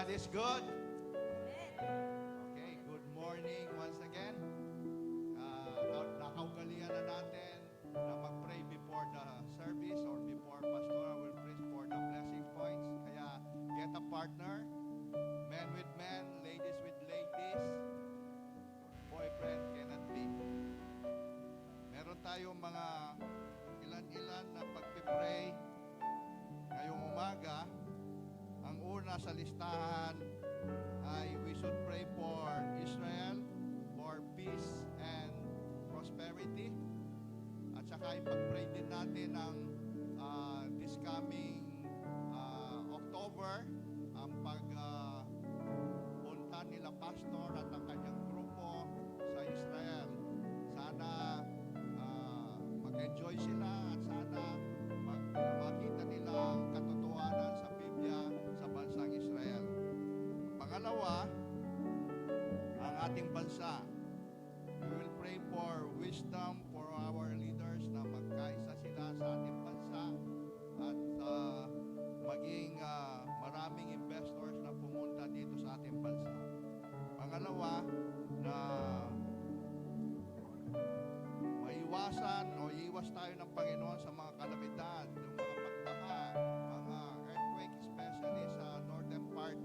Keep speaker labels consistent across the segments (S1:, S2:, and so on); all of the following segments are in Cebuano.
S1: God is good. Okay, good morning once again. Nakaugalian na natin na mag-pray before the service or before Pastor will preach for the blessing points. Kaya get a partner, men with men, ladies with ladies, boyfriend cannot be. Meron tayong mga ilan-ilan na pagpipray ngayong umaga. Ang una sa listahan ay we should pray for Israel, for peace and prosperity. At saka ipag-pray din natin ang this coming October, ang pag punta nila Pastor at ang kanyang grupo sa Israel. Sana mag-enjoy sila at sana makita nila ang katotohanan sa Biblia sa bansang Israel. Pangalawa, ang ating bansa. We will pray for wisdom for our leaders na magkaisa sila sa ating bansa at maging maraming investors na pumunta dito sa ating bansa. Pangalawa, na maiwasan o iwas tayo ng Panginoon sa mga kalamidad, yung mga pagbaha, mga earthquake, especially sa northern part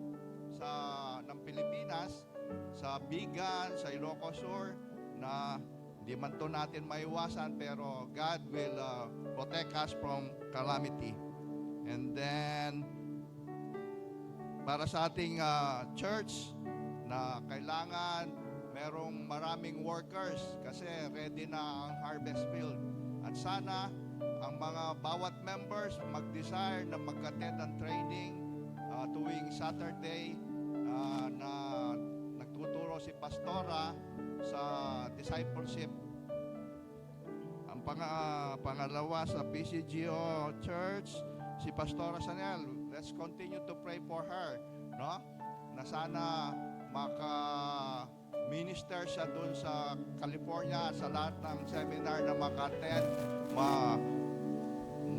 S1: ng Pilipinas, sa Vigan, sa Ilocos Sur, na hindi man to natin maiwasan, pero God will protect us from calamity. And then, para sa ating church na kailangan merong maraming workers kasi ready na ang harvest field. At sana ang mga bawat members mag-desire na mag-attend ng training tuwing Saturday na nagtuturo si Pastora sa discipleship. Ang pangalawa sa PCGO Church, si Pastora Sanel. Let's continue to pray for her, no? Na sana maka minister siya doon sa California, sa lahat ng seminar na maka-attend,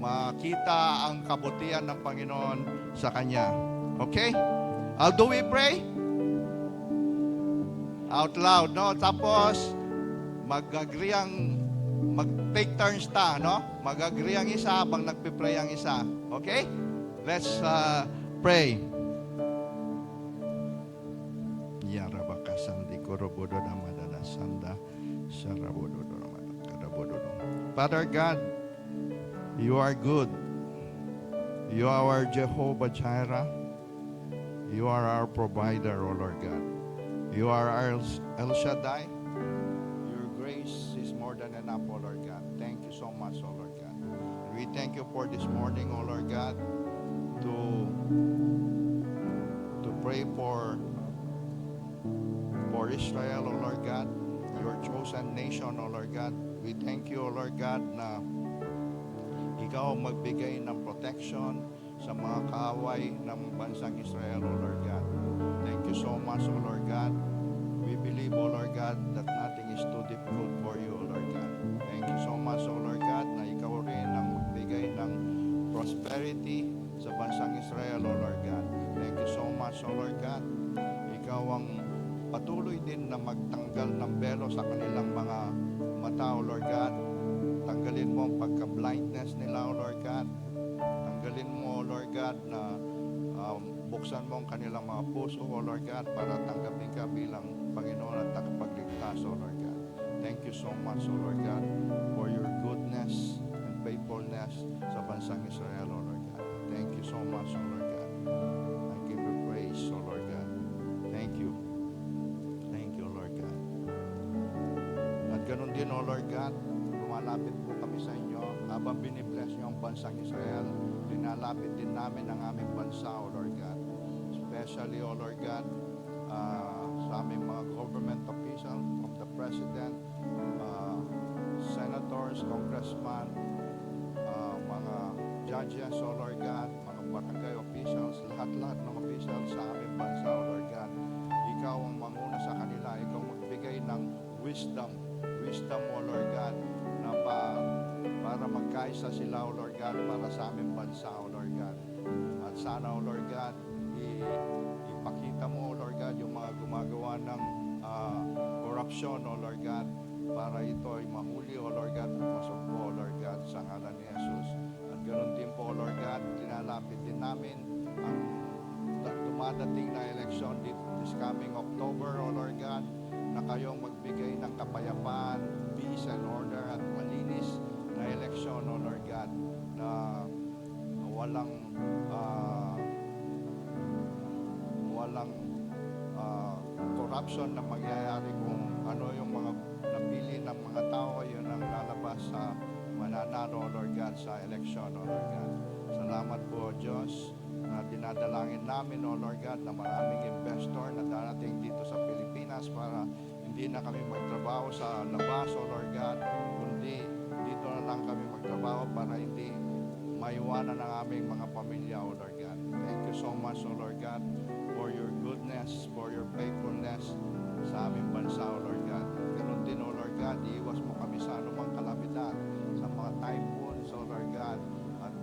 S1: makita ang kabutihan ng Panginoon sa kanya. Okay? How do we pray? Out loud, no? Tapos, mag-agree ang, mag-take turns ta, no? Mag-agree ang isa habang nagpe-pray ang isa. Okay? Let's pray. Yarabakasandi korobodo namadada sanda sarabodo karabodo. Father God, you are good. You are our Jehovah Jireh. You are our provider, O Lord God. You are our El Shaddai. Your grace is more than enough, O Lord God. Thank you so much, O Lord God. And we thank you for this morning, O Lord God, to pray for Israel, O Lord God, your chosen nation, O Lord God. We thank you, O Lord God, na ikaw ang magbigay ng protection sa mga kaaway ng bansang Israel, O Lord God. Thank you so much, O Lord God. We believe, O Lord God, that nothing is too difficult for you, O Lord God. Thank you so much, O Lord God, na ikaw rin ang magbigay ng prosperity sa bansang Israel, O Lord God. Thank you so much, O Lord God. Ikaw ang patuloy din na magtanggal ng belo sa kanilang mga mata, O Lord God. Tanggalin mo ang pagka-blindness nila, O Lord God. Tanggalin mo, O Lord God, na buksan mo ang kanilang mga puso, O Lord God, para tanggapin ka bilang Panginoon at tagapagligtas, O Lord God. Thank you so much, O Lord God, for your goodness and faithfulness sa bansang Israel, O Lord God. Thank you so much, O Lord God. I give you praise, O Lord God. Thank you. Thank you, Lord God. At ganun din, O Lord God, lumalapit po kami sa inyo habang binibless niyo ang bansang Israel. Linalapit din namin ang aming bansa, O Lord God. Especially, O Lord God, sa aming mga government officials, from the President, senators, congressman, mga judges, O Lord God, mga barangay officials, lahat-lahat ng officials sa aming bansa, O Lord God. Ikaw ang manguna sa kanila. Ikaw magbigay ng wisdom. Wisdom, O Lord God, na para magkaisa sila, O Lord God, para sa aming bansa, O Lord God. At sana, O Lord God, ipakita Ipakita mo, O Lord God, yung mga gumagawa ng corruption, O Lord God, para ito ay mahuli, O Lord God, at masugpo, O Lord God, sa ngalan ni Jesus. At ganoon din po, O Lord God, tinalapit din namin ang dumadating na eleksyon this coming October, O Lord God, na kayong magbigay ng kapayapaan, peace and order at malinis na eleksyon, O Lord God, na walang corruption na mangyayari, kung ano yung mga napili ng mga tao, yun ang lalabas sa mananalo, O Lord God, sa election, O Lord God. Salamat po, O Diyos, na dinadalangin namin, O Lord God, na maraming investor na darating dito sa Pilipinas para hindi na kami magtrabaho sa labas, O Lord God, kundi dito na lang kami magtrabaho para hindi maiwanan ang aming mga pamilya, O Lord God. Thank you so much, O Lord God, for your goodness, for your faithfulness sa aming bansa, O Lord God. Ganun din, O Lord God, iiwas mo kami sa anumang kalamidad, sa mga typhoons, O Lord God, at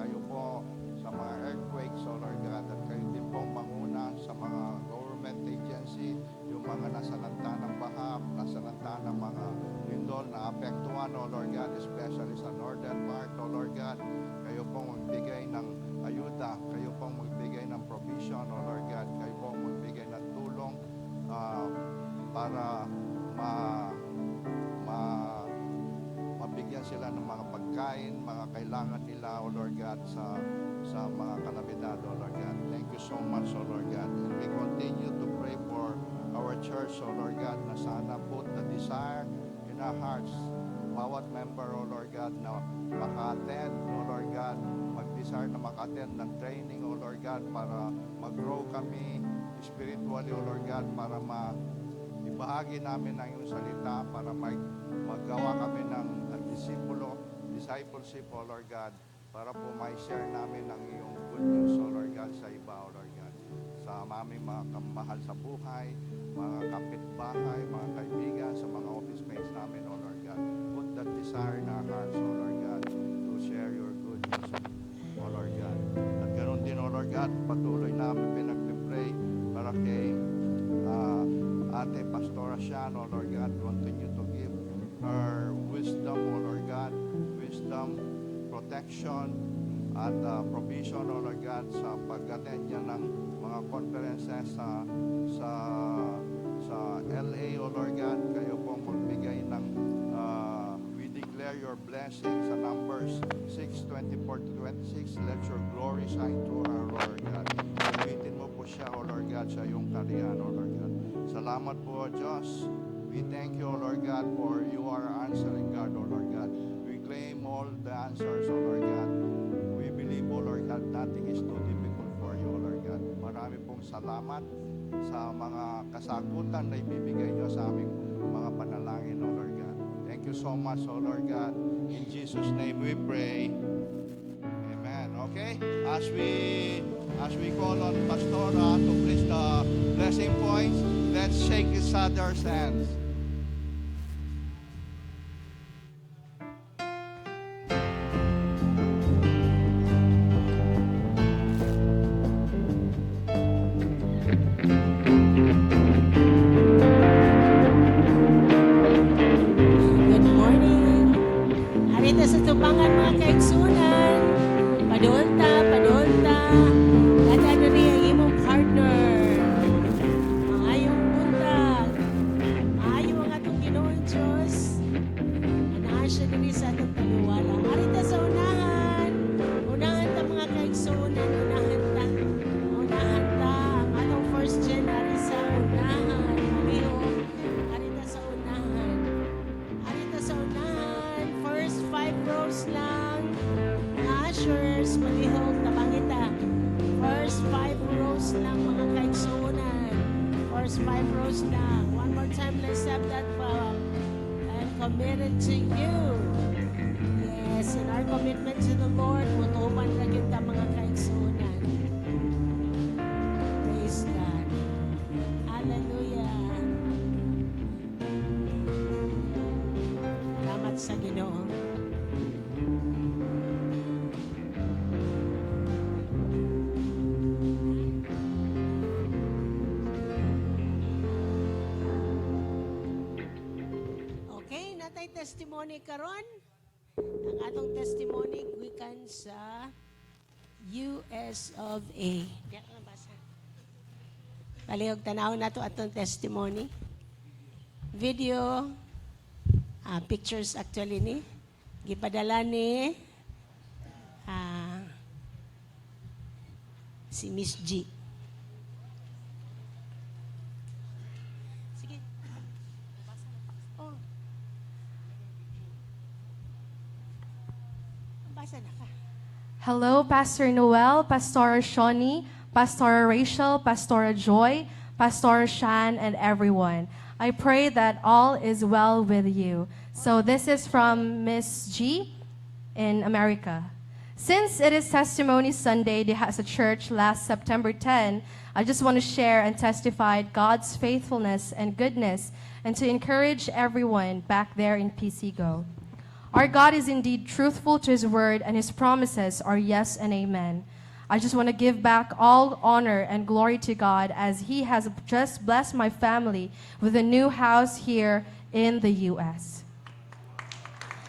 S1: kayo po sa mga earthquakes, O Lord God, at kayo din po manguna sa mga government agency, yung mga nasalanta ng baha, nasalanta ng mga lindol na apektuhan, O Lord God, especially sa northern part, O Lord God. Kayo pong magbigay ng ayuda, kayo pong magbigay ng provision, O Lord God, kayo pong magbigay ng tulong para ma, ma mabigyan sila ng mga pagkain, mga kailangan nila, O Lord God, sa mga kalamidad, O Lord God. Thank you so much, O Lord God. And we continue to pray for our church, O Lord God, na sana put the desire in our hearts, bawat member, O Lord God, na maka-attend, O Lord God, mag-desire na maka-attend ng training, O Lord God, para mag-grow kami spiritually, O Lord God, para ibahagi namin ang iyong salita, para maggawa kami ng disipulo, discipleship, O Lord God, para po ma-share namin ang iyong good news, O Lord God, sa iba, O Lord God. Sa aming mga kamahal sa buhay, mga kapitbahay, mga kaibigan, sa mga office mates namin, O Lord God. Put that desire in our hearts, O Lord God, to share your good news, O Lord God. At ganoon din, O Lord God, patuloy namin pinagpipray para kay Ate Pastora Shan, O Lord God, continue to give her wisdom, O Lord God, wisdom, protection, at provision, O Lord God, sa pag-attend niya ng mga conferences sa LA, O Lord God. Kayo pong magbigay ng we declare your blessing sa Numbers 6, 24 to 26. Let your glory shine through her, Lord God. Gamitin mo po siya, O Lord God, sa iyong kaharian, O Lord God. Salamat po, O Diyos. We thank you, O Lord God, for you are answering God, O Lord God. We claim all the answers, O Lord God. We believe, O Lord God, nothing is too difficult for you, O Lord God. Marami pong salamat sa mga kasagutan na ibibigay nyo sa aming mga panalangin, O Lord God. Thank you so much, O Lord God. In Jesus' name we pray. Amen. Okay? As we call on Pastora to place the blessing points, let's shake each other's hands.
S2: Good morning. Ari ta sa tubangan, mga kaigsunan. Padulta, padulta. Dada diri ang imong partner. Maayong buntag. Maayo ang atong Ginoong Diyos. Anaa siya diri sa atong taliwala. Ari ta sa unahan. Unahan ta, mga kaigsunan, unahan ta. Unahan ta. Ang atong first gen ari sa unahan. Palihog. Ari ta sa unahan. Ari ta sa unahan. First five rows lang. Ushers, palihog, tabangita. First five rows lang, mga kaigsunan. First five rows lang. One more time, let's have that I'm committed to you. Yes, in our commitment to the Lord, mutuman ra gyud ta, mga kaigsunan. Praise God. Hallelujah. Salamat sa Ginoo. Testimony karon. Ang atong testimony gikan sa US of A. Diya ka basa. Palihog tanaw nato atong testimony. Video, pictures actually ni gipadala ni si Miss G. Sige. Oh. Basa na ka.
S3: Hello, Pastor Noel, Pastora Shawnee, Pastora Rachel, Pastora Joy, Pastora Shan, and everyone. I pray that all is well with you. So this is from Miss G in America. Since it is Testimony Sunday diha sa church last September 10, I just want to share and testify God's faithfulness and goodness and to encourage everyone back there in PCGO. Our God is indeed truthful to his word, and his promises are yes and amen. I just want to give back all honor and glory to God as he has just blessed my family with a new house here in the U.S.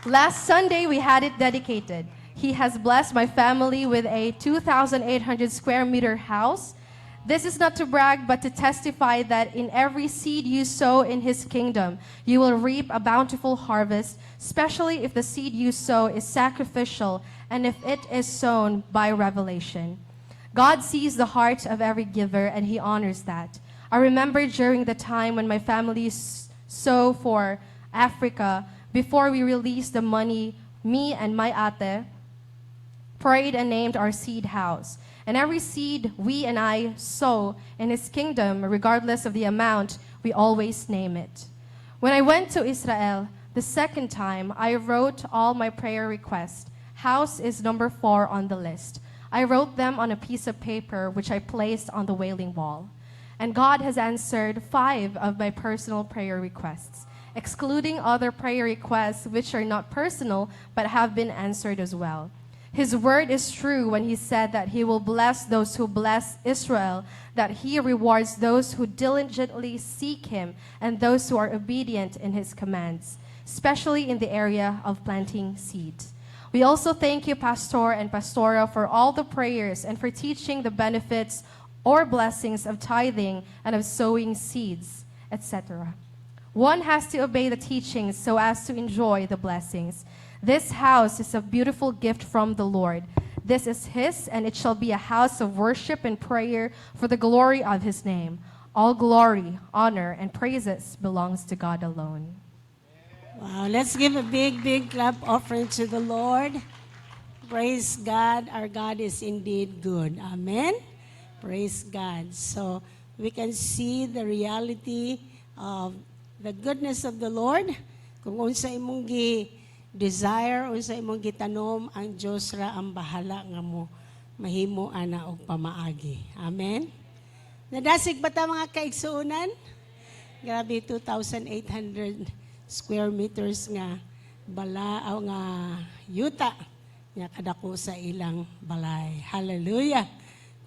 S3: Last Sunday, we had it dedicated. He has blessed my family with a 2,800 square meter house. This is not to brag, but to testify that in every seed you sow in His kingdom, you will reap a bountiful harvest, especially if the seed you sow is sacrificial and if it is sown by revelation. God sees the heart of every giver and He honors that. I remember during the time when my family sow for Africa, before we released the money, me and my ate prayed and named our seed house. And every seed we and I sow in His kingdom, regardless of the amount, we always name it. When I went to Israel the second time, I wrote all my prayer requests. House is number 4 on the list. I wrote them on a piece of paper, which I placed on the Wailing Wall. And God has answered five of my personal prayer requests, excluding other prayer requests which are not personal but have been answered as well. His word is true when he said that he will bless those who bless Israel, that he rewards those who diligently seek him and those who are obedient in his commands, especially in the area of planting seeds. We also thank you, Pastor and Pastora, for all the prayers and for teaching the benefits or blessings of tithing and of sowing seeds, etc. One has to obey the teachings so as to enjoy the blessings. This house is a beautiful gift from the Lord. This is His, and it shall be a house of worship and prayer for the glory of His name. All glory, honor, and praises belongs to God alone.
S2: Wow, let's give a big, big clap offering to the Lord. Praise God. Our God is indeed good. Amen. Praise God. So we can see the reality of the goodness of the Lord. Kung unsa imong gi desire, unsa imong gitanom, ang Dios ra ang bahala nga mo mahimo ana og pamaagi. Amen. Nadasig ba ta, mga kaigsuonan? Grabe, 2,800 square meters nga bala o nga yuta nga kadako sa ilang balay. Hallelujah.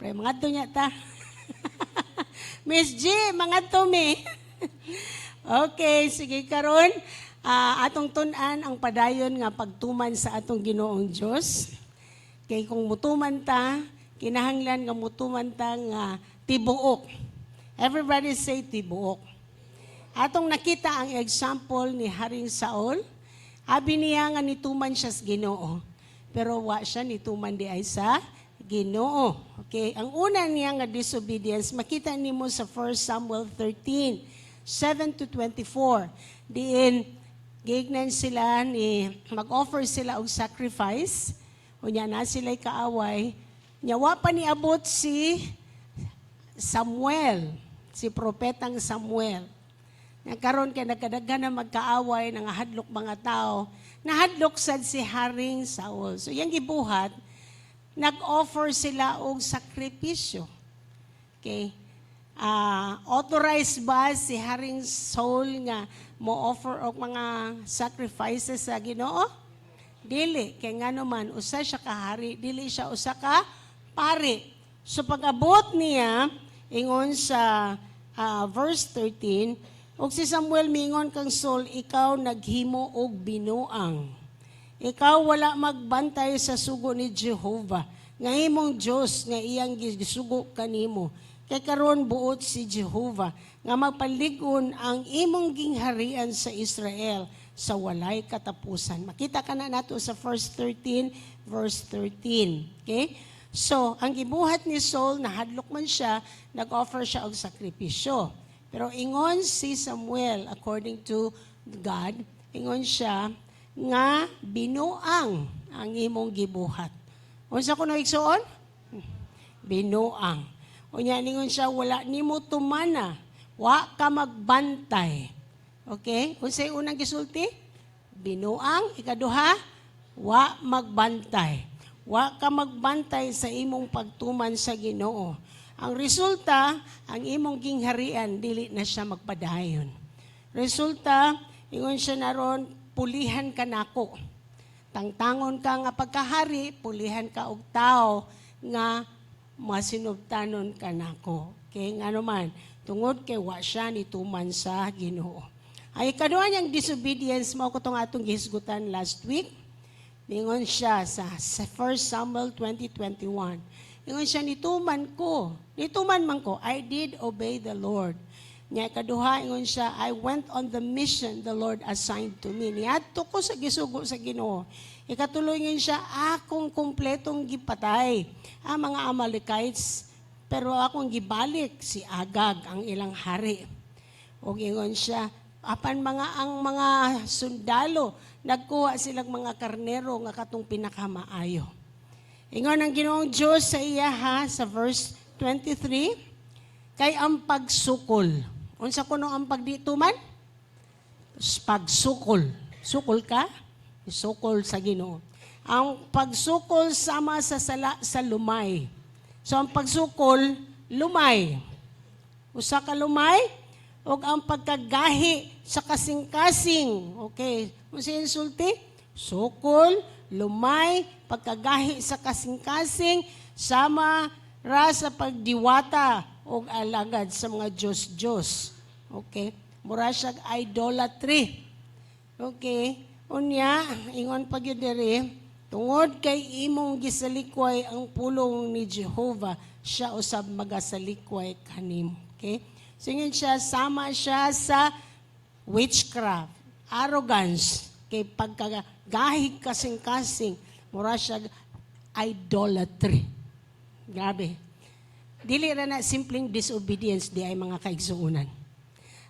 S2: Pre, mga niya ta. Miss G, mga mi. Okay, sige, karon atong tun-an ang padayon nga pagtuman sa atong Ginoong Dios. Kay kung mutuman ta, kinahanglan nga mutuman ta nga tibuok. Everybody say "tibuok." Atong nakita ang example ni Haring Saul. Abi niya nga nituman siya sa Ginoo. Pero wa siya nituman diay sa Ginoo. Okay, ang una niya nga disobedience makita nimo sa 1 Samuel 13, 7 to 24. Diin giignan sila ni mag-offer sila og sacrifice. Unya na sila'y kaaway. Nya wa pa niabot si Samuel, si propetang Samuel. Nagkaroon kay nagkadaghan na magkaaway, nangahadlok mga tao. Nahadlok sad si Haring Saul. So yang gibuhat, nag-offer sila og sakripisyo. Okay? Authorized ba si Haring Saul nga mo offer og mga sacrifices sa Ginoo? Dili, kay ngano man usa siya ka hari, dili siya usa ka pari. So pag-abot niya ingon sa verse 13,
S4: Ug si Samuel mingon kang Saul, "Ikaw naghimo og binuang. Ikaw wala magbantay sa sugo ni Jehova, nga imong Dios nga iyang gisugo kanimo. Kay karon buot si Jehova nga magpalig-on ang imong gingharian sa Israel sa walay katapusan." Makita ka na nato sa verse 13, verse 13. Okay? So, ang gibuhat ni Saul, nahadlok man siya, nag-offer siya og sakripisyo. Pero ingon si Samuel, according to God, ingon siya nga binuang ang imong gibuhat. Unsa kuno, igsuon? Binuang. Unya ningon siya, wala nimo tumana, wa ka magbantay. Okay? Unsay unang gisulti? Binuang. Ikaduha, wa magbantay. Wa ka magbantay sa imong pagtuman sa Ginoo. Ang resulta, ang imong gingharian dili na siya magpadayon. Resulta, ingon siya naron, pulihan ka nako. Tangtangon ka nga pagkahari, pulihan ka og tao nga masinubtanon ka nako. Okay, nga naman, tungod kay wa siya nituman sa Ginoo. Ay ikaduha niyang disobedience, mao ko tong atong gihisgutan last week. Ningon siya sa 1 Samuel 20:21. Ingon siya, "Nituman ko. Nituman man ko. I did obey the Lord." Nya ikaduha, ingon siya, "I went on the mission the Lord assigned to me. Niadto ko sa gisugo sa Ginoo." Ikatulo, ingon siya, "Akong kumpletong gipatay ang mga Amalekites, pero akong gibalik si Agag, ang ilang hari." Og ingon siya, apan mga ang mga sundalo, nagkuha silang mga karnero nga katong pinakamaayo. Ingon ang Ginoong Diyos sa iya ha, sa verse 23, kay ang pagsukol. Unsa kuno ang pagdituman? Pagsukol. Sukol ka? Sukol sa Ginoo. Ang pagsukol sama sa sala sa lumay. So ang pagsukol, lumay. Usa ka lumay ug ang pagkagahi sa kasing-kasing. Okay, unsa yung sulti? Sukol, lumay, pagkagahi sa kasing-kasing, sama ra sa pagdiwata og alagad sa mga Diyos-Diyos. Okay? Mura siya idolatry. Okay? Unya, ingon pa gyud diri, tungod kay imong gisalikway ang pulong ni Jehova, siya usab magasalikway kanimo. Okay? So ingon siya, sama siya sa witchcraft, arrogance, kay pagkagahig kasing-kasing, mura siya idolatry. Grabe. Dili ra na simpleng disobedience di ay, mga kaigsuonan.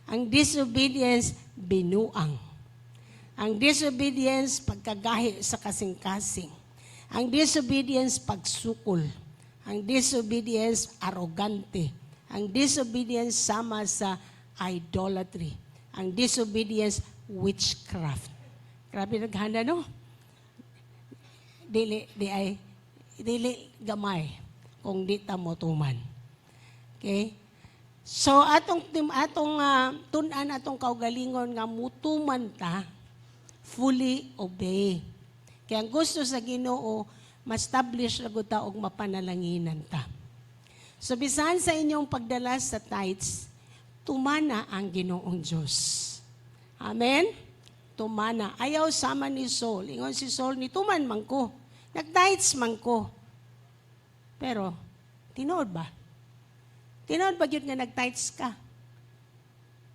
S4: Ang disobedience, binuang. Ang disobedience, pagkagahi sa kasing-kasing. Ang disobedience, pagsukol. Ang disobedience, arrogante. Ang disobedience, sama sa idolatry. Ang disobedience, witchcraft. Grabe naghanda, no? Dili, di ay, dili gamay kung di ta motuman. Okay? So atong tim atong tun-an atong kaugalingon nga mutuman ta, fully obey. Kaya ang gusto sa Ginoo, ma-establish ra gud ta og mapanalanginan ta. So bisan sa inyong pagdala sa tithes, tumana ang Ginoong Diyos. Amen? Tumana. Ayaw sama ni Saul. Ingon si Saul, "Nituman man ko. Nag-tithes man ko." Pero, tinuod ba? Tinuod ba gyud nga nag-tithes ka?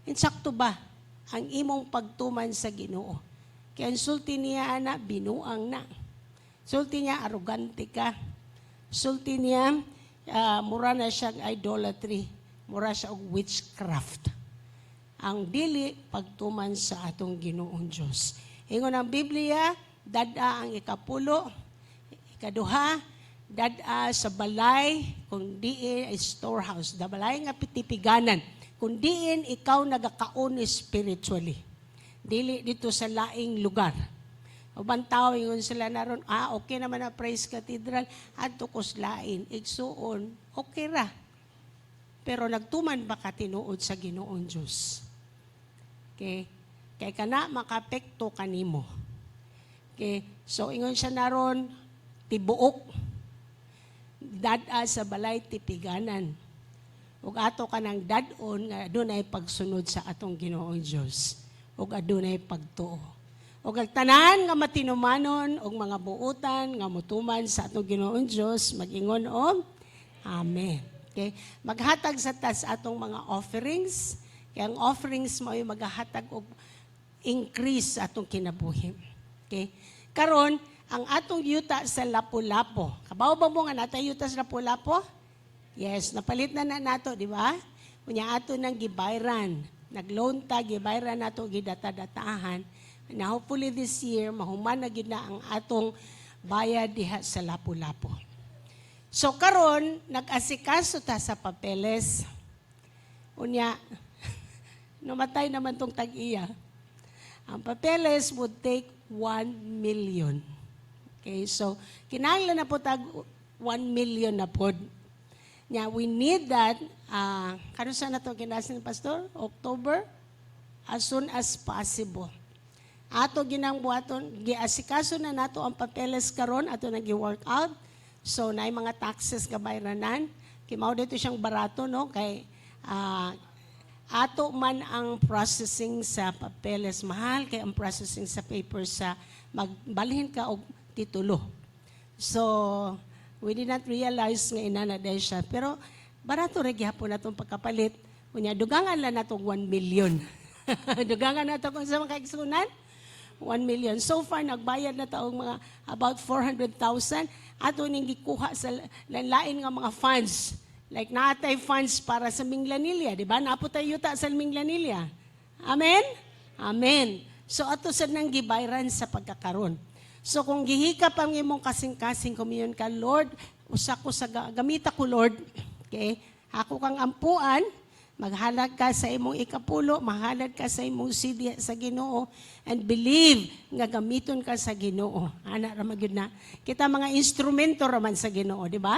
S4: Insakto ba ang imong pagtuman sa Ginoo? Kaya ang sulti niya ana, binuang na. Sulti niya, arugante ka. Sulti niya, mura na siyang idolatry. Mura siya og witchcraft. Ang dili pagtuman sa atong Ginoong Diyos. Ingon ang Biblia, dad-a ang ikapulo, ikaduha, dad-a sa balay, kung diin ay storehouse, da balay nga pitipiganan, kung diin ikaw nagakaon spiritually. Dili dito sa laing lugar. Uban tao, ingon sila naron, "Ah, okay naman na Praise Cathedral, adto kos lain, igsuon, okay ra." Pero nagtuman ba ka tinuod sa Ginoong Diyos? Okay? Kay kana makapekto kanimo. Okay? So ingon siya naron, tibuok. Dad-a sa balay tipiganan. Ug ato kanang dad-on nga adunay pagsunod sa atong Ginoong Dios ug adunay pagtuo. Ug ang tanan nga matinumanon ug mga buutan nga mutuman sa atong Ginoong Dios mag-ingon og Amen. Okay? Maghatag sa tas atong mga offerings. Kaya ang offerings mo ay maghahatag og increase sa atong kinabuhi. Okay? Karon, ang atong yuta sa Lapu-Lapu. Kabaw ba mo nga natay yuta sa Lapu-Lapu? Yes, napalit na na nato, di ba? Unya ato nang gibayran. Nagloan ta, gibayran nato, gidata-datahan. Na hopefully this year, mahuman na gyud na ang atong bayad diha sa Lapu-Lapu. So karon nag-asikaso ta sa papeles. Unya, namatay naman tong tag-iya. Ang papeles would take 1 million. Okay, so kinahanglan na po tag 1 million na pod. Nya, we need that. Karon sa na to kinasin, Pastor? October? As soon as possible. Ato ginang buhaton, giasikaso na nato ang papeles karon, ato nang gi-work out. So naay mga taxes nga bayranan. Kay mao dito siyang barato, no, kay ato man ang processing sa papeles, mahal kay ang processing sa papers sa magbalhin ka og titulo. So we did not realize nga inana dahil siya. Pero barato ra gihapon natong pagkapalit. Unya dugangan lang natong 1 million. Dugangan nato kung sa mga kaigsunan. 1 million. So far, nagbayad na taong mga about 400,000. Ato ning gikuha sa lain nga mga funds. Like naatay funds para sa Minglanilla, di ba? Naa pod tay yuta sa Minglanilla. Amen? Amen. So ato sa nang gibayran sa pagkakaron. So kung gihikap ang imong kasing-kasing, kumiyon ka, "Lord, usa ko sa gamita ko, Lord." Okay? Ako kang ampuan, maghalad ka sa imong ikapulo, mahalad ka sa imong seed sa Ginoo and believe nga gamiton ka sa Ginoo. Ana ra magyud na. Kita mga instrumento ra man sa Ginoo, di ba?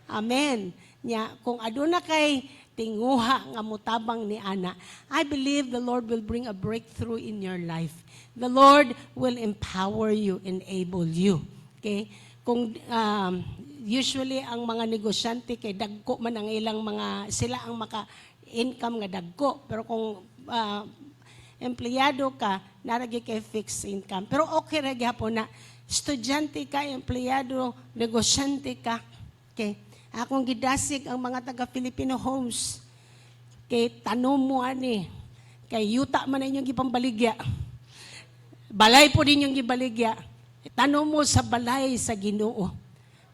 S4: Amen. Nya kung aduna kay tinguha nga mutabang ni ana, I believe the Lord will bring a breakthrough in your life. The Lord will empower you, enable you. Okay? Kung usually ang mga negosyante kay dagko man ang ilang mga, sila ang maka income nga dagko, pero kung empleyado ka, naragi kay fixed income. Pero okay ra gyapon na estudyante ka, empleyado, negosyante ka. Okay. Akong gidasig ang mga taga Filipino Homes. Kay tanom mo ani. Kay yuta man inyong gipambaligya. Balay po din yung gibaligya. Tanom mo sa balay sa Ginoo.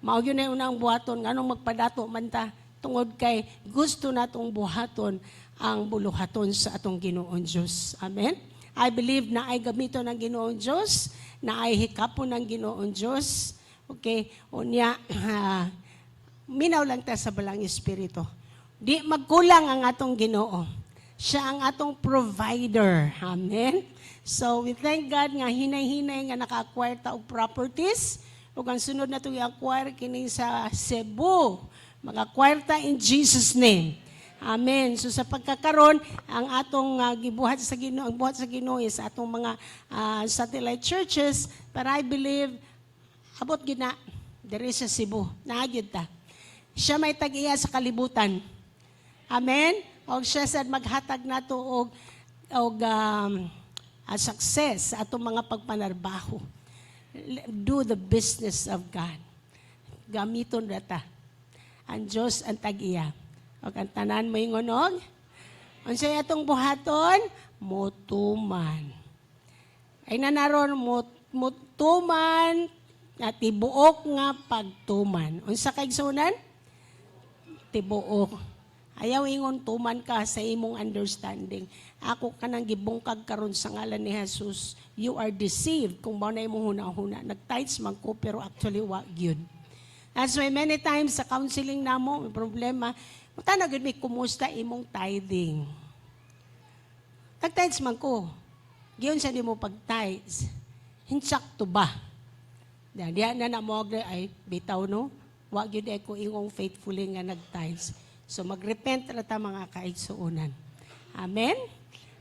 S4: Mao gyud na unang buhaton nganong magpadato man ta, tungod kay gusto natong buhaton ang buluhaton sa atong Ginoong Dios. Amen. I believe na ay gamiton ng Ginoong Dios, na ay hikapon ng Ginoong Dios. Okay, unya minaw lang ta sa Balaang Espiritu. Di magkulang ang atong Ginoo. Siya ang atong provider. Amen. So we thank God nga hinay-hinay nga naka-acquire ta og properties. Ug ang sunod na itong i-acquire kini sa Cebu. Mag-acquire ta in Jesus' name. Amen. So sa pagkakaron, ang atong gibuhat sa Ginoo, ang buhat sa Ginoo is atong mga satellite churches, but I believe abot gyud na diri sa Cebu. Naa gyud ta. Siya may tag-iya sa kalibutan. Amen. Og siya sad maghatag nato og success sa atong mga pagpanarbaho. Do the business of God. Gamiton ra ta. Ang Diyos ang tag-iya. Og ang tanan mo og unsay atong buhaton? Motuman. Ay nanaron mo mutuman na tibuok nga pagtuman. Unsa kay igsunan? Tibuok. Ayaw ingon tuman ka sa imong understanding. Ako kanang gibungkag karon sa ngalan ni Jesus. You are deceived kung mao na imong huna-huna. Nag-tithes man ko pero actually wa gyud. That's why many times sa counseling namo, may problema, mutana gyud may, "Kumusta imong tithing?" "Nag-tithes man ko." "Giyon sa di mo pag-tithes? Hinsakto ba?" Diya, diya na na mo ay bitaw, no. Wa gyud ay ko ingong faithfully nga nag-tithes. So magrepent ra ta, mga kaigsuonan. Amen.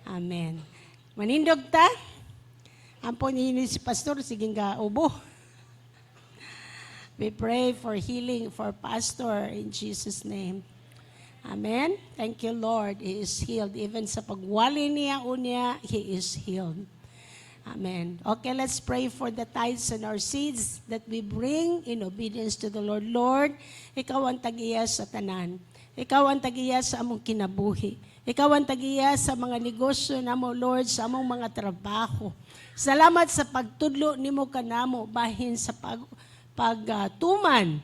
S4: Amen. Manindog ta. Ampo ni si pastor, sige nga ubo. We pray for healing for pastor in Jesus' name. Amen. Thank you, Lord. He is healed. Even sa pagwali niya unya, he is healed. Amen. Okay, let's pray for the tithes and our seeds that we bring in obedience to the Lord. Lord, Ikaw ang tag-iya sa tanan. Ikaw ang tag-iya sa among kinabuhi. Ikaw ang tag-iya sa mga negosyo namo, Lord, sa among mga trabaho. Salamat sa pagtudlo nimo kanamo bahin sa pagtuman.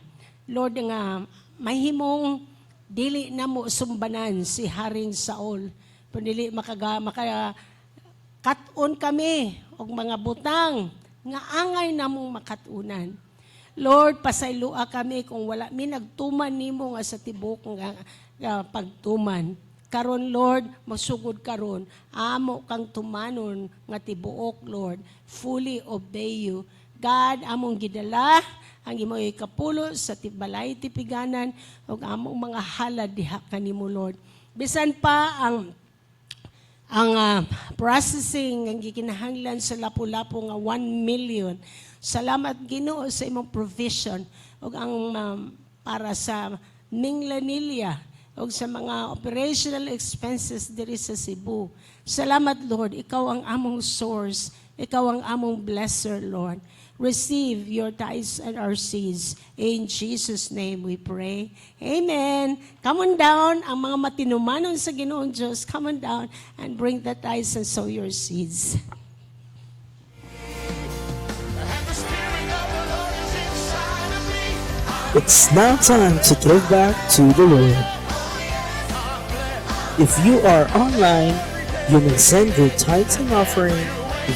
S4: Lord, nga mahimong dili namo sumbanan si Haring Saul. Pero dili maka kat-on kami og mga butang nga angay namong makatunan. Lord, pasayloa kami kung wala mi nagtuman nimo nga sa tibok nga pagtuman. Karon, Lord, masugod karon, amo kang tumanon nga tibuok, Lord. Fully obey you. God, among gidala ang imong ikapulo sa balay tipiganan ug among mga halad diha kanimo, Lord. Bisan pa ang processing ang gikinahanglan sa Lapu-Lapu nga 1 million. Salamat, Ginoo, sa imong provision ug ang para sa Minglanilla ug sa mga operational expenses diri sa Cebu. Salamat, Lord, ikaw ang among source, ikaw ang among blesser, Lord. Receive your tithes and our seeds. In Jesus' name we pray. Amen. Come on down, ang mga matinumanon sa Ginoong Diyos, come on down and bring the tithes and sow your seeds.
S5: And the Spirit of the Lord is inside of me.
S6: It's now time to give back to the Lord. If you are online, you may send your tithes and offering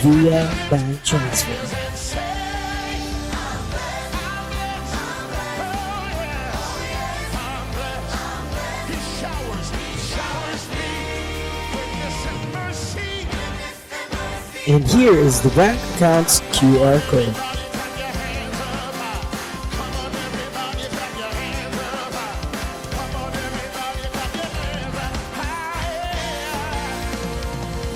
S6: via bank transfer.
S5: And say, I'm blessed. Oh, yeah. I'm blessed. He showers me goodness and mercy.
S6: And here is the bank account's QR code.
S5: Everybody clap your hands up high. Come on, everybody, clap your hands up high. Come on, everybody, clap your hands up high.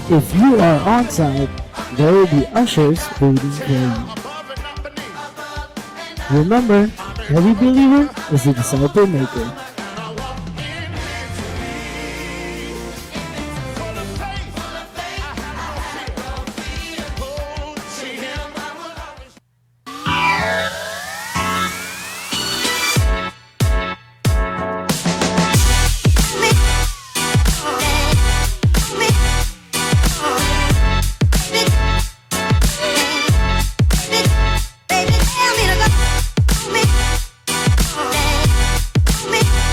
S6: If you are on site, there will be ushers waiting for you.
S5: Above and not beneath.
S6: Remember, every believer is a disciple maker.
S5: And I walk in victory. Full of faith. I have no fear. Oh, see him, I will always.
S7: Baby, tell me to go. Me, me, me.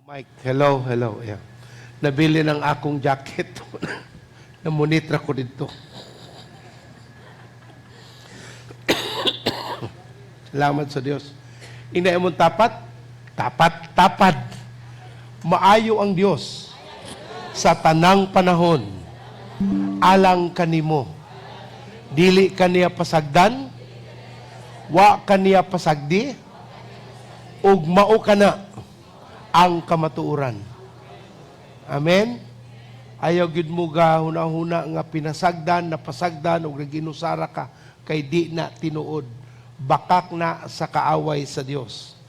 S7: Mike, hello, hello. Yeah. Nabili ng akong jacket. Namunitra ko dito. Salamat sa Dios. Ina imong tapat, tapat, tapad. Maayo ang Dios sa tanang panahon. Alang kanimo. Dili kaniya pasagdan, wa kaniya pasagdi, ug mao kana ang kamatuoran. Amen? Ayaw gyud mo ga huna-huna nga pinasagdan, napasagdan ug naginusara ka kay di na tinuod. Bakak na sa kaaway sa Dios.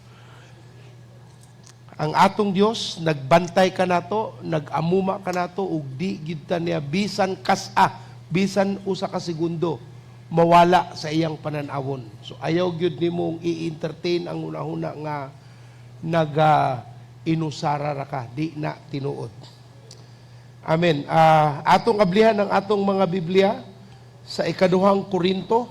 S7: Ang atong Dios nagbantay kanato, nag-amuma kanato ug di gyud ta niya bisan kas-a, bisan usa ka segundo mawala sa iyang pananawon. So ayaw gyud nimong i-entertain ang hunahuna nga naga inusara ra ka, di na tinuod. Amen. Atong ablihan ang atong mga Biblia sa ikaduhang Korinto,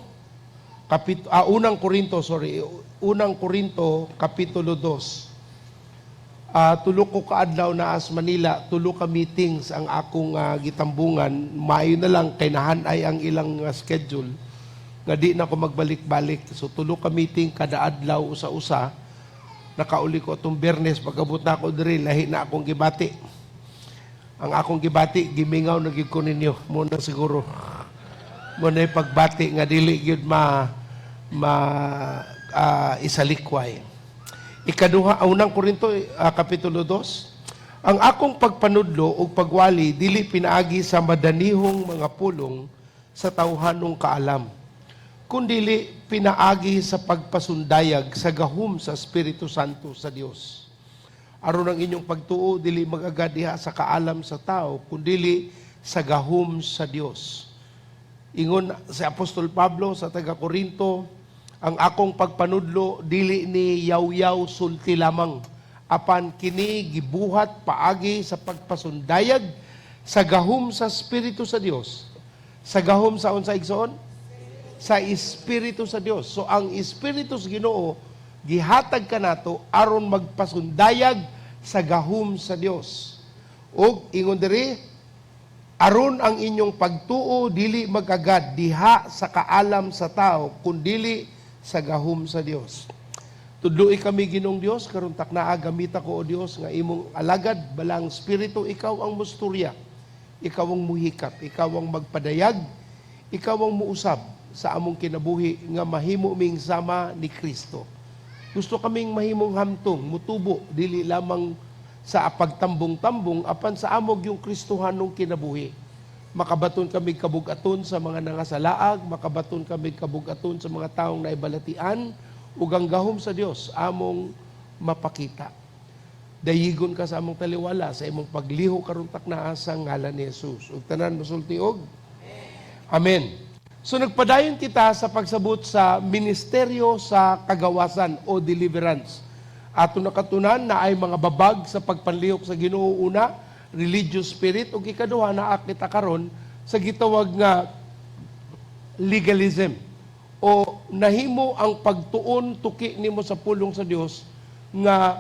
S7: unang Korinto, sorry, unang Korinto, kapitulo 2. Tulo ko kaadlaw na as Manila, tulo ka meetings ang akong gitambungan. Maayo na lang kay nahanay ang ilang schedule nga di na ko magbalik-balik. So tulo ka meeting kada adlaw usa-usa. Nakauli ko atong Biyernes, pagabot na ako diri, lahi na akong gibati. Ang akong gibati, gimingaw na gyud ko ninyo. Muna siguro. Muna yung pagbati nga dili gyud ma ma isalikway. Ikaduha, unang Korinto, kapitulo 2. Ang akong pagpanudlo ug pagwali dili pinaagi sa madanihong mga pulong sa tawhanong kaalam, kundili pinaagi sa pagpasundayag sa gahom sa Espiritu Santo sa Dios. Aron ang inyong pagtuo dili mag-agad diha sa kaalam sa tao, kundili sa gahom sa Dios. Ingon si Apostol Pablo sa taga Korinto, ang akong pagpanudlo dili ni yaw-yaw sulti lamang, apan kini gibuhat paagi sa pagpasundayag sa gahom sa Espiritu sa Dios. Sa gahom sa unsa, igsoon? Sa Espiritu sa Dios. So ang Espiritu sa Ginoo gihatag kanato aron magpasundayag sa gahom sa Dios. Ug ingon diri, aron ang inyong pagtuo dili magagad diha sa kaalam sa tao, kundili sa gahom sa Dios. Tudloi kami, Ginoong Dios, karon taknaa gamita ko, o Dios, nga imong alagad, balang Espiritu, ikaw ang musturya, ikaw ang muhikap, ikaw ang magpadayag, ikaw ang muusab sa among kinabuhi nga mahimo ming sama ni Kristo. Gusto kaming mahimong hamtong, mutubo, dili lamang sa pagtambong-tambong, apan sa amog yung Kristohanong kinabuhi. Makabaton kami kabugaton sa mga nangasalaag, makabaton kami kabugaton sa mga taong naibalatian, ug ang gahom sa Dios among mapakita. Dayigon ka sa among taliwala, sa imong pagliho karon taknaa sa ngalan ni Jesus. Ug tanan mosulti og Amen. So nagpadayon kita sa pagsabot sa ministeryo sa kagawasan o deliverance. Ato nakatunan na ay mga babag sa pagpanlihok sa Ginoo: una, religious spirit, ug ikaduha, naa kita karon sa gitawag nga legalism o nahimo ang pagtuon tuki nimo sa pulong sa Dios nga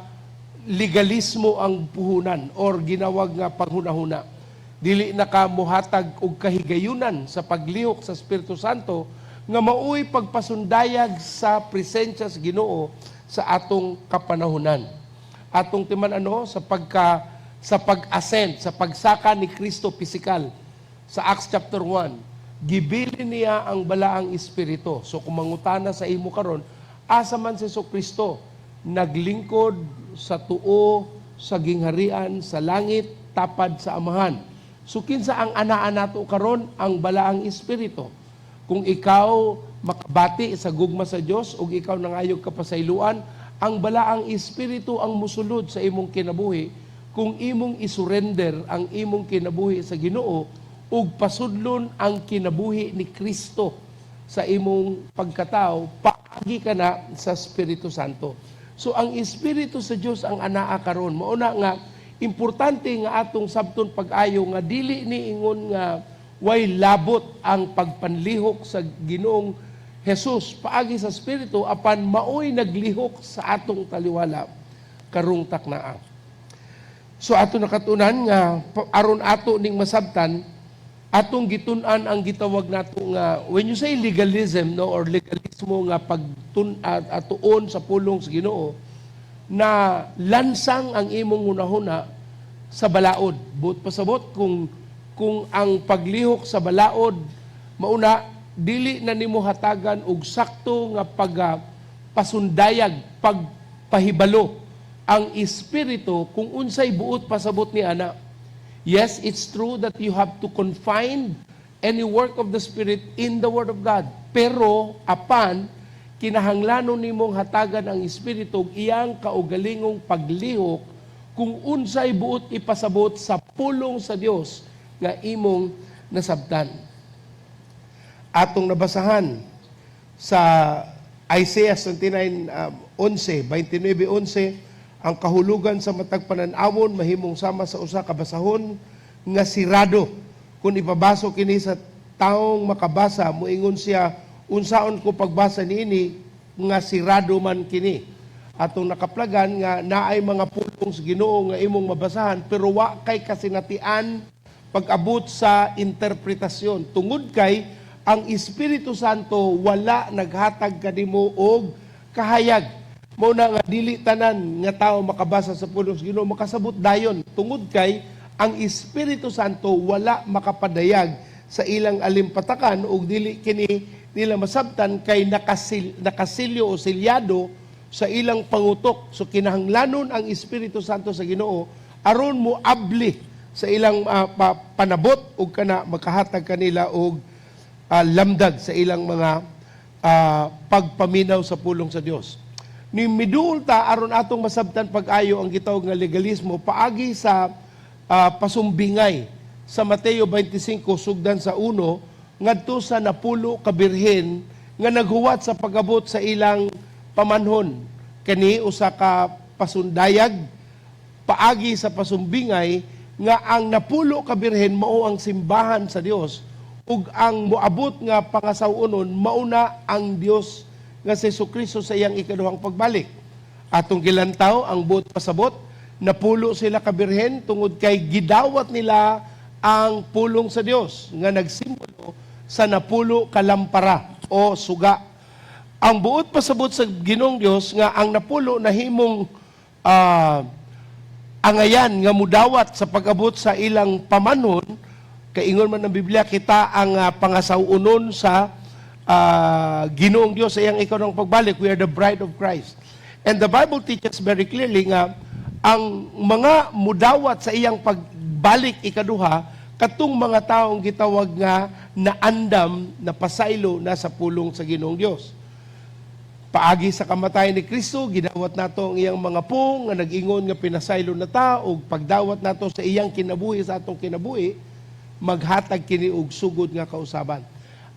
S7: legalismo ang puhunan or ginawag nga panghunahuna. Dili na ka muhatag og kahigayunan sa paglihok sa Espiritu Santo nga maoy pagpasundayag sa presensya sa Ginoo sa atong kapanahunan. Atong timan ano sa pag-ascend, sa pagsaka ni Kristo pisikal sa Acts chapter 1, gibilin niya ang balaang espiritu. So kung mangutana sa imo karon, asa man si Kristo? Naglingkod sa tuo sa gingharian sa langit tapad sa Amahan. So kinsa ang anaa nato karon? Ang balaang espiritu. Kung ikaw makabati sa gugma sa Dios ug ikaw nangayog kapasayloan, ang balaang espiritu ang musulod sa imong kinabuhi kung imong isurrender ang imong kinabuhi sa Ginoo ug pasudlon ang kinabuhi ni Kristo sa imong pagkatao paagi ka na sa Espiritu Santo. So ang Espiritu sa Dios ang anaa karon. Mao na nga importante nga atong sabton pag-ayo nga dili ni ingon nga way labot ang pagpanlihok sa Ginoong Jesus paagi sa Espiritu, apan maoy naglihok sa atong taliwala karong taknaa. So ato nakatunan nga aron ato ning masabtan, atong gitun-an ang gitawag nato nga, when you say legalism, no, or legalismo nga pagtun atuon sa pulong sa Ginoo na lansang ang imong hunahuna sa balaod. Buot pasabot, kung ang paglihok sa balaod mauna dili na nimo hatagan og sakto nga pag pasundayag, pagpahibalo ang espiritu kung unsay buot pasabot ni ana. Yes, it's true that you have to confine any work of the Spirit in the Word of God. Pero apan kinahanglanon nimong hatagan ang espiritu og iyang kaugalingong paglihok kung unsay buot ipasabot sa pulong sa Dios nga imong nasabtan. Atong nabasahan sa Isaiah 29:11, 29:11, ang kahulugan sa matag panan-awon mahimong sama sa usa ka basahon nga sirado. Kung ipabaso kini sa taong makabasa, moingon siya, "Unsaon ko pagbasa niini nga sirado man kini?" Atong nakaplagan nga naay mga pulong sa Ginoo nga imong mabasahan pero wa kay kasinatian pag-abot sa interpretasyon tungod kay ang Espiritu Santo wala naghatag kanimo og kahayag. Mao na nga dili tanan nga tao makabasa sa pulong sa Ginoo makasabot dayon tungod kay ang Espiritu Santo wala makapadayag sa ilang alimpatakan ug dili kini nila masabtan kay nakasilyo o silyado sa ilang pangutok. So kinahanglanon ang Espiritu Santo sa Ginoo aron mo abli sa ilang panabot ug kana makahatag kanila og lamdag sa ilang mga pagpaminaw sa pulong sa Dios. Ni miduol ta aron atong masabtan pag-ayo ang gitawag nga legalismo paagi sa pasumbingay sa Mateo 25 sugdan sa 1 ngadto sa 10 ka birhen nga naghuwat sa pag-abot sa ilang pamanhon. Kani usa ka pasundayag paagi sa pasumbingay nga ang 10 ka birhen mao ang simbahan sa Dios ug ang moabot nga pangasaw-onon mauna ang Dios nga si Kristo sa iyang ikaduhang pagbalik. Atong gilantaw ang buot pasabot, 10 sila ka birhen tungod kay gidawat nila ang pulong sa Dios nga nagsimbolo sa 10 ka lampara o suga. Ang buot pasabot sa Ginoong Dios nga ang 10 nahimong angayan nga mudawat sa pag-abot sa ilang pamanhon, kay ingon man ng Biblia, kita ang pangasaw-onon sa Ginoong Dios sa iyang ikaduhang pagbalik. We are the bride of Christ. And the Bible teaches very clearly nga ang mga mudawat sa iyang pagbalik ikaduha katong mga taong gitawag nga naandam, na pasaylo na sa pulong sa Ginoong Dios. Paagi sa kamatayan ni Kristo, gidawat nato ang iyang mga pung nga nag-ingon nga pinasaylo na ta, ug pagdawat nato sa iyang kinabuhi sa atong kinabuhi, maghatag kini og sugod nga kausaban.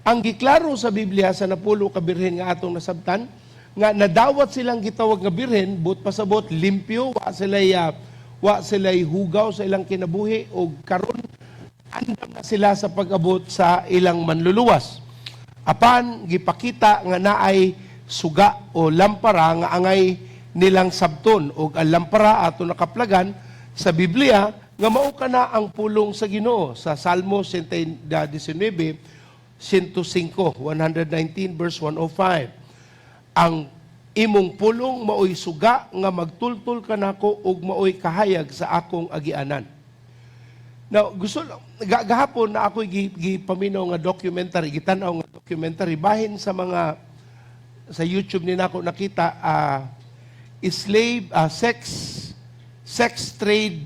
S7: Ang giklaro sa Biblia sa 10 ka birhen nga atong nasabtan, nga nadawat silang gitawag nga birhen, buot pasabot limpyo, wa sila'y hugaw sa ilang kinabuhi ug karon andam na sila sa pag-abot sa ilang manluluwas. Apan gipakita nga naay suga o lampara nga angay nilang sabton, og ang lampara ato nakaplagan sa Biblia nga mao kana ang pulong sa Ginoo sa Salmo 119 105, 119 verse 105. Ang imong pulong maoy suga nga magtultol kanako ug maoy kahayag sa akong agianan. Now, gusto lang, gahapon na ako'y gipaminaw nga documentary, gitan-aw nga documentary, bahin sa mga, sa YouTube ni nako nakita, slave, sex trade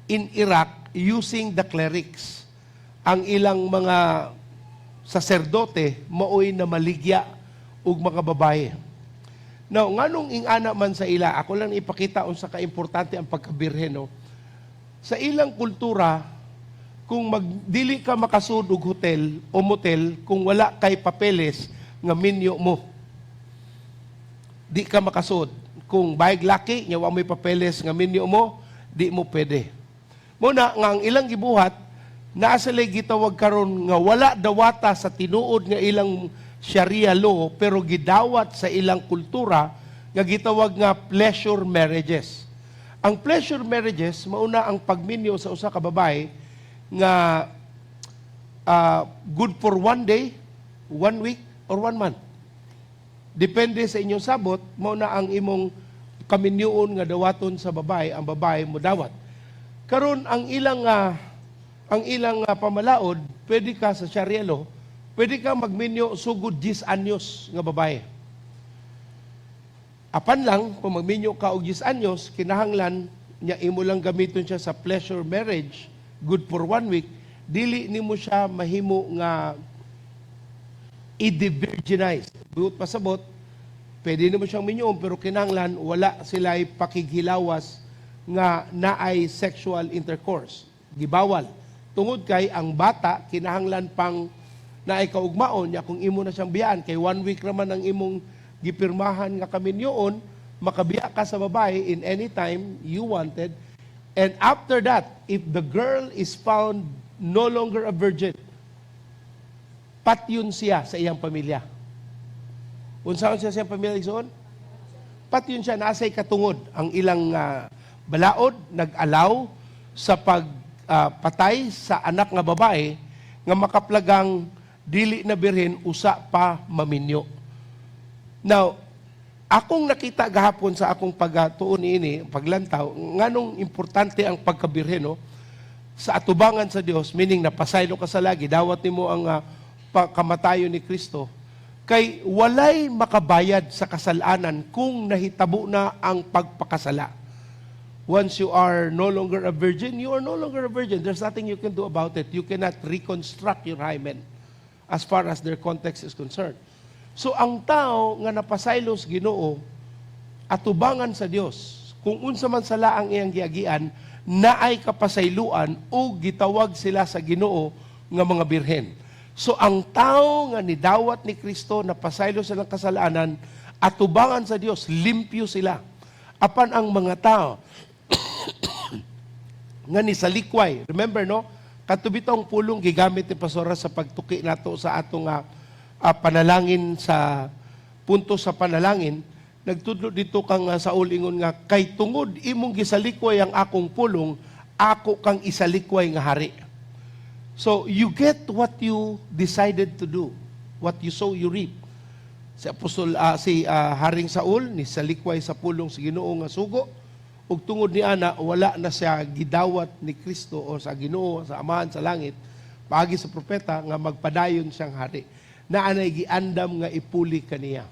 S7: in Iraq using the clerics. Ang ilang mga saserdote, maoy na maligya ug mga babae. Now, nganong ingana man sa ila, ako lang ipakita unsa ka importante ang pagkabirhen, no? Sa ilang kultura, kung magdili ka makasud og hotel o motel kung wala kay papeles nga minyo mo. Di ka makasud. Kung bayag laki, nya wa mo'y papeles nga minyo mo, di mo pwede. Muna nga ang ilang gibuhat, naa sila gitawag karon nga wala dawata sa tinuod nga ilang Sharia law pero gidawat sa ilang kultura nga gitawag nga pleasure marriages. Ang pleasure marriages, ang Ang pleasure marriages mauna ang pagminyo sa usa ka babae nga good for one day, one week, or one month. Depende sa inyong sabot, mao na ang imong kaminyoon nga dawaton sa babae, ang babae mo dawat. Karon ang ilang pamalaod, pwede ka sa Sharia law, pwede ka magminyo sugod 10 anyos nga babae. Apan lang, kung magminyo ka og 10 anyos, kinahanglan niya imo lang gamiton siya sa pleasure marriage, good for one week, dili nimo siya mahimo nga i-devirginize. Buot pasabot, pwede nimo siyang minyoon pero kinahanglan wala sila pakighilawas nga naay sexual intercourse. Gibawal. Tungod kay ang bata kinahanglan pang naay kaugmaon niya. Kung imo na siyang biyaan kay one week raman ang imong gipirmahan nga kaminyoon, makabiya ka sa babae in any time you wanted. And after that, if the girl is found no longer a virgin, patyon siya sa iyang pamilya. Unsaon siya sa iyang pamilya, igsoon? Patyon siya, nasay katungod. Ang ilang balaod, nag-allow sa pagpatay sa anak nga babae nga makaplagang dili na birhen, usa pa maminyo. Now, akong nakita gahapon sa akong pagtuon niini, paglantaw, nganong importante ang pagkabirhen, no? Sa atubangan sa Dios, meaning napasaylo ka sa lagi, dawat nimo ang kamatayon ni Kristo, kay walay makabayad sa kasalanan kung nahitabo na ang pagpakasala. Once you are no longer a virgin, you are no longer a virgin. There's nothing you can do about it. You cannot reconstruct your hymen as far as their context is concerned. So ang tao nga napasaylo sa Ginoo, atubangan sa Dios, kung unsa man sala ang iyang giagian, naay kapasayloan o gitawag sila sa Ginoo nga mga birhen. So ang tao nga nidawat ni Kristo, napasaylo silang kasalanan, atubangan sa Dios, limpyo sila. Apan ang mga tao nga nisalikway. Remember, no? Kato bitong pulong gigamit ni Pastora sa pagtuki nato sa atong panalangin, sa punto sa panalangin, nagtudlo dito kang Saul, ingon nga kay tungod imong gisalikway ang akong pulong, ako kang isalikway nga hari. So you get what you decided to do. What you sow, you reap. Si Apostol si Haring Saul ni salikway sa pulong sa Ginoo nga sugo ug tungod ni ana wala na siya gidawat ni Kristo o sa Ginoo, sa Amahan sa langit paagi sa propeta nga magpadayon siyang hari. Naa nay giandam nga ipuli kaniya.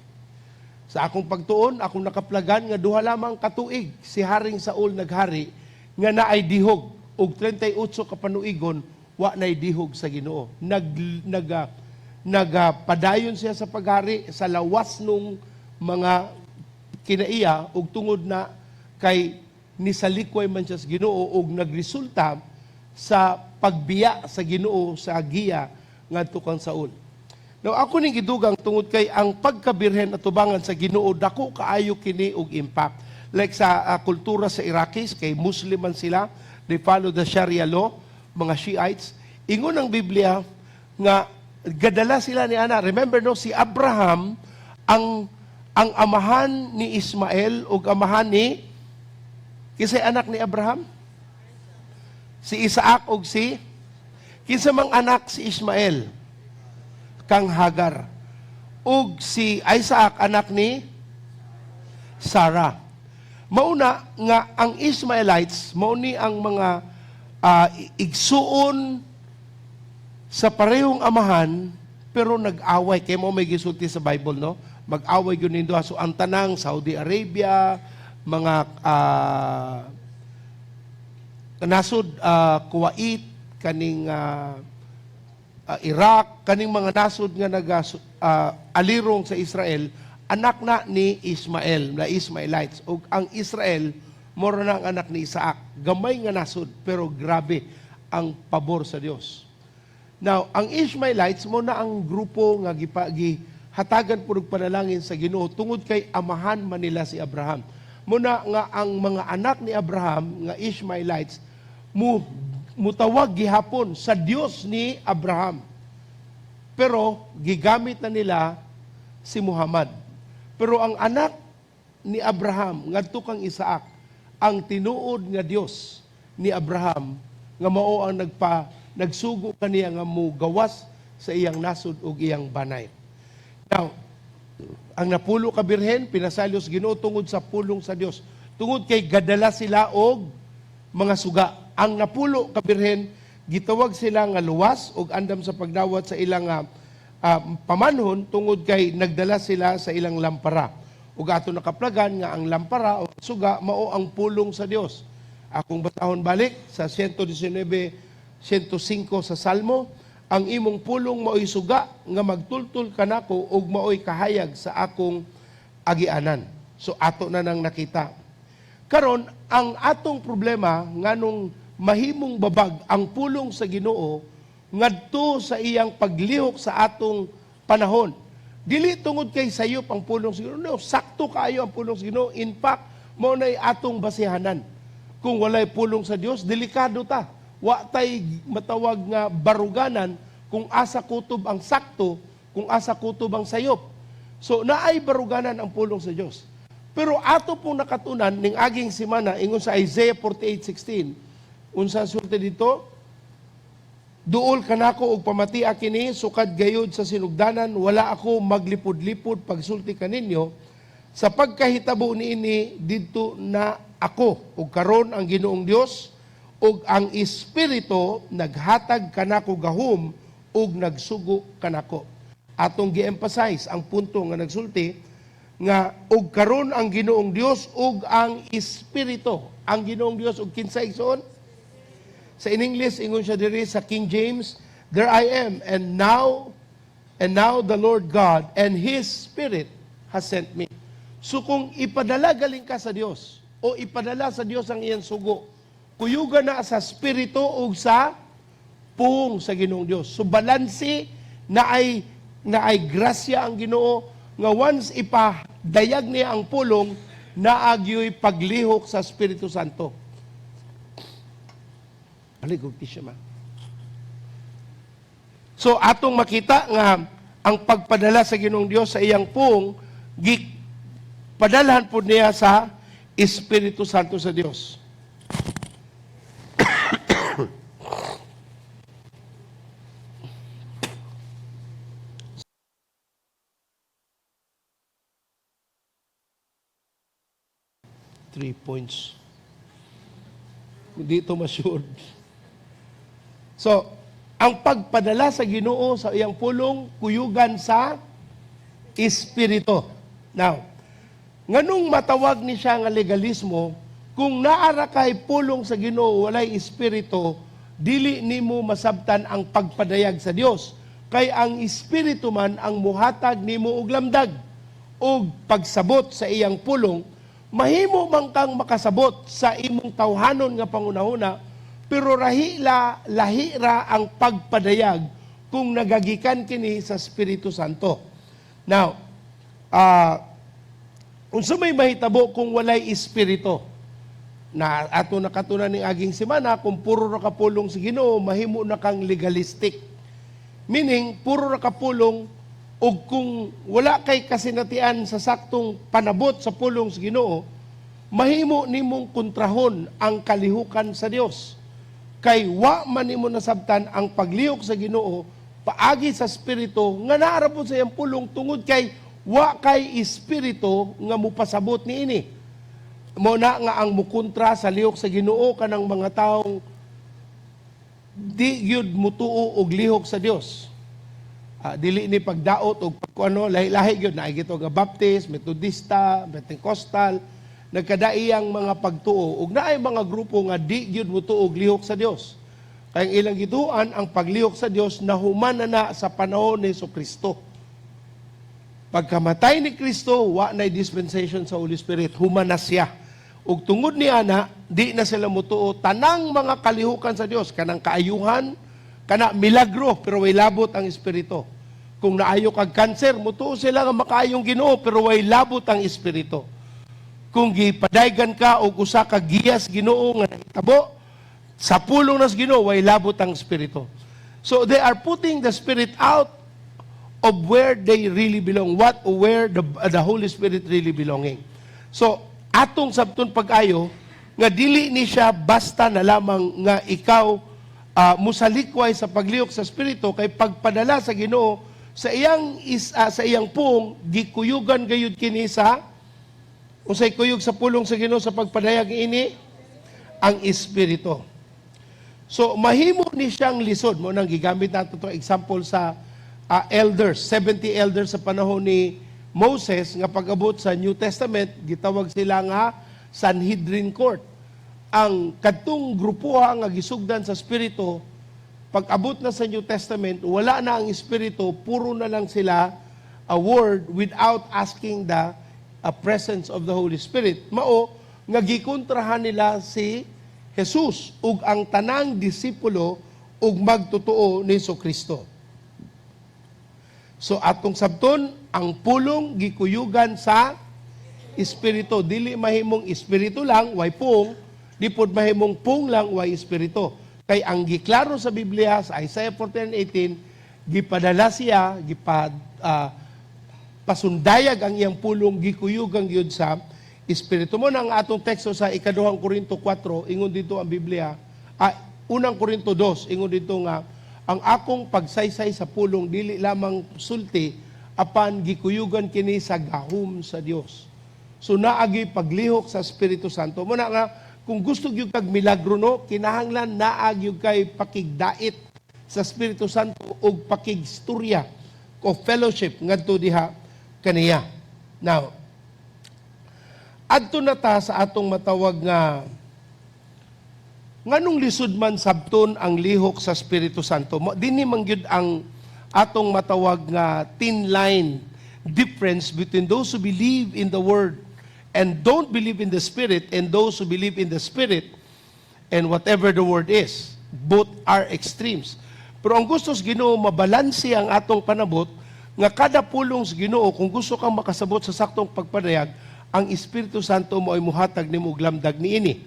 S7: Sa akong pagtuon, akong nakaplagan nga 2 lamang katuig si Haring Saul naghari nga naay dihog ug 38 ka panuigon wa nay dihog sa Ginoo. Nag naga nagapadayon siya sa paghari sa lawas nung mga kinaiya ug tungod na kay nisalikway man siya sa Ginoo ug nagresulta sa pagbiya sa Ginoo sa giya ngadto kang Saul. Now ako ning gidugang tungod kay ang pagkabirhen atubangan sa Ginoo, dako kaayo kini og impact. Like sa kultura sa Iraqis, kay Muslim man sila, they follow the Sharia law, mga Shiites. Ingon ang Biblia nga gadala sila ni ana. Remember, no, si Abraham ang amahan ni Ismael ug amahan ni, kinsay anak ni Abraham? Si Isaac ug si, kinsa mang anak si Ismael? Kang Hagar. Ug si Isaac anak ni Sarah. Mauna nga ang Ismaelites mao ni ang mga igsuon sa parehong amahan pero nag-away. Kay mo may gisulti sa Bible, no, mag-away gyud nindo. So ang tanang Saudi Arabia, mga nasod, Kuwait, kaning Iraq, kaning mga nasod nga naga alirong sa Israel, anak na ni Ismael, na Ismaelites. Ug ang Israel moro na ang anak ni Isaac. Gamay nga nasod pero grabe ang pabor sa Dios. Now, ang Ishmaelites mo na ang grupo nga hatagan pud og panalangin sa Ginoo tungod kay amahan man nila si Abraham. Muna nga ang mga anak ni Abraham nga Ishmaelites mu mutawag gihapon sa Dios ni Abraham. Pero gigamit na nila si Muhammad. Pero ang anak ni Abraham ngadto kang Isaac, ang tinuod nga Dios ni Abraham nga mao ang nagsugo kaniya nga mugawas sa iyang nasod ug iyang banay. Now, ang napulo ka birhen pinasalyos Ginoo tungod sa pulong sa Dios. Tungod kay gadala sila og mga suga. Ang napulo ka birhen gitawag sila nga luwas ug andam sa pagdawat sa ilang pamanhon tungod kay nagdala sila sa ilang lampara. Ug ato nakaplagan nga ang lampara o suga mao ang pulong sa Dios. Akong basahon balik sa 119:105 sa Salmo, "Ang imong pulong maoy suga nga magtultol kanako ug maoy kahayag sa akong agianan." So ato na nang nakita. Karon, ang atong problema, nganong mahimong babag ang pulong sa Ginoo ngadto sa iyang paglihok sa atong panahon? Dili tungod kay sayop ang pulong sa Ginoo. No, sakto kaayo ang pulong sa Ginoo. In fact, mao nay atong basihanan. Kung walay pulong sa Dios, delikado ta. Wa tay matawag nga baruganan kung asa kutob ang sakto, kung asa kutob ang sayop. So naay baruganan ang pulong sa Dios. Pero ato pong nakatunan ning aging semana, ingon sa Isaiah 48:16. Unsa sulti dito? "Duol kanako og pamatia kini sukad gayud sa sinugdanan, wala ako maglipod-lipod pagsulti kaninyo. Sa pagkahitabo niini, didto na ako. Ug karon ang Ginoong Dios ug ang Espiritu naghatag kanako gahom ug nagsugo kanako." Atong gi-emphasize ang punto nga nagsulti nga ug karon ang Ginoong Dios ug ang Espiritu. Ang Ginoong Dios ug kinsa, igsoon? Sa in English, ingon siya diri sa King James, "There I am, and now the Lord God and His Spirit has sent me." So kung ipadala galing ka sa Dios o ipadala sa Dios ang iyang sugo, kuyuga na sa Espiritu ug sa puong sa Ginoong Dios. So balanse na ay grasya ang Ginoo nga once ipadayag niya ang pulong, naagyoy paglihok sa Espiritu Santo. Balik og tissue, ma. So atong makita nga ang pagpadala sa Ginoong Dios sa iyang pung padalhan po niya sa Espiritu Santo sa Dios. 3 points. Hindi ito masured. So, ang pagpadala sa Ginoo sa iyang pulong kuyugan sa Espiritu. Now, nganong matawag ni siya nga legalismo? Kung naara kay pulong sa Ginoo, walay Espiritu, dili nimo masabtan ang pagpadayag sa Dios. Kay ang Espiritu man ang muhatag nimo og lamdag og pagsabot sa iyang pulong. Mahimo man kang makasabot sa imong tawhanon nga pangunahuna, pero lahi ra ang pagpadayag kung nagagikan kini sa Espiritu Santo. Now, unsa may mahitabo kung walay Espiritu? Na ato nakatunan ning aging semana, kung puro ra ka pulong sa Ginoo, mahimo na kang legalistic. Meaning, puro ra ka pulong ug kung wala kay kasinatian sa saktong panabot sa pulong sa Ginoo, mahimo nimong kontrahon ang kalihukan sa Dios. Kay wa man nimo nasabtan ang paglihok sa Ginoo paagi sa Espiritu nga naa ra pod sa iyang pulong tungod kay wa kay Espiritu nga mupasabot niini. Mo na nga ang mukontra sa lihok sa Ginoo kanang mga taong di gyud mutuo og lihok sa Dios. Dili ni pagdaot og pagkuano, lahi-lahi gyud naay gito nga Baptist, Methodista, Pentecostal, nagkadaiyang mga pagtuo ug naay mga grupo nga di gyud mutuo og lihok sa Dios. Kay ang ilang gituan, ang paglihok sa Dios nahuman na na sa panahon ni Kristo. Pagkamatay ni Kristo, wa na dispensation sa Holy Spirit, human na siya. Ug tungod ni ana, di na sila mutuo tanang mga kalihukan sa Dios, kanang kaayuhan, kana milagro, pero way labot ang Espiritu. Kung naayo kag cancer, mutuo sila nga makaayong Ginoo, pero way labot ang Espiritu. Kung gipadaygan ka og usa ka giyas Ginoo nga nahitabo, sa pulong nas Ginoo, way labot ang Espiritu. So they are putting the Spirit out of where they really belong, what where the Holy Spirit really belonging. So, atong sabton pag-ayo, Nga dili ni siya basta na lamang nga ikaw musalikway sa paglihok sa Espiritu, kay pagpadala sa Ginoo sa iyang pulong, gikuyugan gayud kini sa unsay kuyog sa pulong sa Ginoo sa pagpadayag ini? Ang Espiritu. So mahimo ni siyang lisod mo nang gigamit nato to example sa elders, 70 elders sa panahon ni Moses, nga pag-abot sa New Testament gitawag sila nga Sanhedrin Court. Ang kadtong grupuha nga gisugdan sa Espiritu, pag-abot na sa New Testament, wala na ang Espiritu, puro na lang sila a word without asking the presence of the Holy Spirit. Mao nga gikontrahan nila si Jesus ug ang tanang disipulo ug magtotoo ni Kristo. So atong sabton, ang pulong gikuyugan sa Espiritu. Dili mahimong Espiritu lang, way pung, di pod mahimong pung lang, way Espiritu. Kay ang giklaro sa Biblia sa Isaiah 14:18, gipadala siya, gipa pasundayag ang iyang pulong, gikuyugan gyud sa Espiritu. Mo nang atong teksto sa Ikaduhang Korinto 4, ingon dito ang Biblia, Unang Korinto 2, ingon dito nga ang akong pagsaysay sa pulong dili lamang sulti, apan gikuyugan kini sa gahom sa Dios. So naagi paglihok sa Espiritu Santo. Mo na nga kung gusto gyud kag milagro, no, kinahanglan naa gyud kay pakigdait sa Espiritu Santo ug pakigstorya o fellowship ngadto diha kaniya. Now, adto na ta sa atong matawag nga nganong lisod man sabton ang lihok sa Espiritu Santo. Dinhi man gyud ang atong matawag nga thin line difference between those who believe in the Word and don't believe in the Spirit and those who believe in the Spirit and whatever the Word is. Both are extremes. Pero ang gusto sa Ginoo, mabalanse ang atong panabot nga kada pulong sa Ginoo, kung gusto kang makasabot sa saktong pagpadayag, ang Espiritu Santo mo ay muhatag nimo og lamdag niini.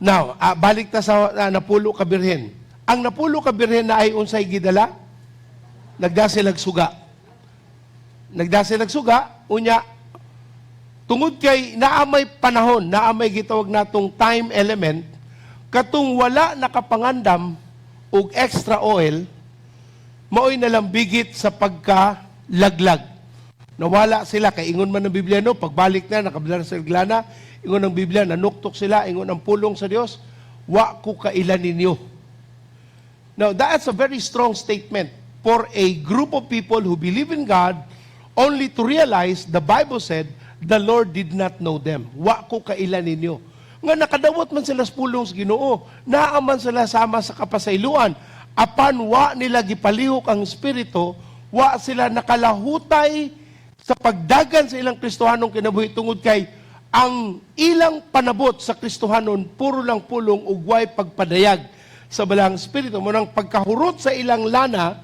S7: Now, balik ta sa 10 ka birhen. Ang 10 ka birhen na ay unsay gidala? Nagdasilag suga. Nagdasilag suga, unya tungod kay naa may panahon, naa may gitawag natong time element, katong wala nakapangandam og extra oil, maoy nalambigit sa pagkalaglag. Nawala sila, kay ingon man ng Biblia, no, pagbalik na, nakabala sa lana, ingon ng Biblia, nanuktok sila, ingon ang pulong sa Dios, "Wa ko kaila ninyo." Now, that's a very strong statement for a group of people who believe in God only to realize the Bible said the Lord did not know them. "Wa ko kaila ninyo." Nga nakadawat man sila sa pulong sa Ginoo, naa man sila sama sa kapasayloan, apan wa nila gipalihok ang Espiritu, wa sila nakalahutay sa pagdagan sa ilang Kristohanong kinabuhi tungod kay ang ilang panabot sa Kristohanon puro lang pulong ug way pagpadayag sa Balaang Espiritu. Mo nang pagkahurot sa ilang lana,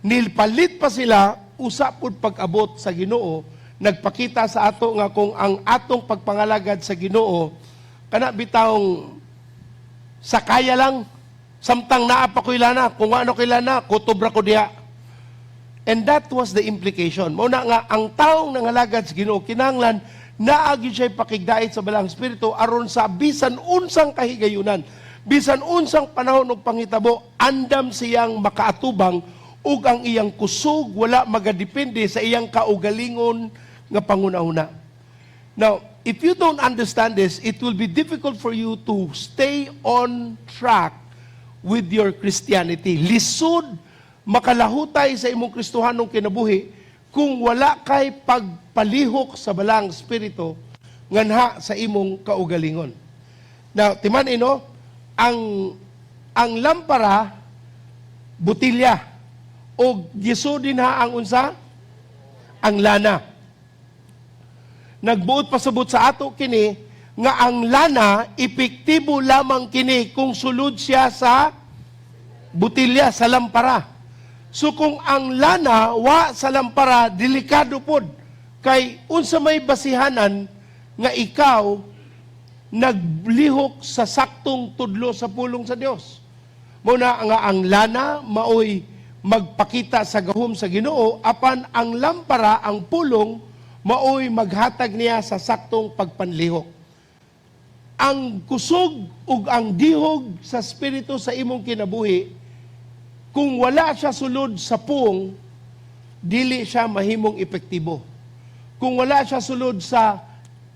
S7: nilpalit pa sila usa pud pag-abot sa Ginoo, nagpakita sa ato nga kung ang atong pagpangalagad sa Ginoo kana bitawng sa kaya lang, samtang naa pa ko'y lana, kung ano ko'y lana, kutob ra ko diha. And that was the implication. Mao na nga ang taong nangalagad sa Ginoo kinahanglan naa gyud siya pakigdait sa Balaang Espiritu aron sa bisan unsang kahigayunan, bisan unsang panahon ug panghitabo, andam siyang makaatubang ug ang iyang kusog wala magadepende sa iyang kaugalingon nga panguna-una. Now, if you don't understand this, it will be difficult for you to stay on track with your Christianity. Lisod makalahutay sa imong Kristohanong kinabuhi kung wala kay pagpalihok sa Balaang Espiritu nganha sa imong kaugalingon. Now, timan ino, ang lampara butilya o giso din ha ang unsa? Ang lana. Nagbuot pasabot sa ato kini nga ang lana epektibo lamang kini kung sulod siya sa butilya, sa lampara. So kung ang lana wa sa lampara, delikado pod. Kay unsa may basihanan nga ikaw naglihok sa saktong tudlo sa pulong sa Dios? Muna nga ang lana maoy magpakita sa gahom sa Ginoo, apan ang lampara, ang pulong, maoy maghatag niya sa saktong pagpanlihok. Ang kusog ug ang dihog sa espiritu sa imong kinabuhi, kung wala siya sulod sa puong, dili siya mahimong epektibo. Kung wala siya sulod sa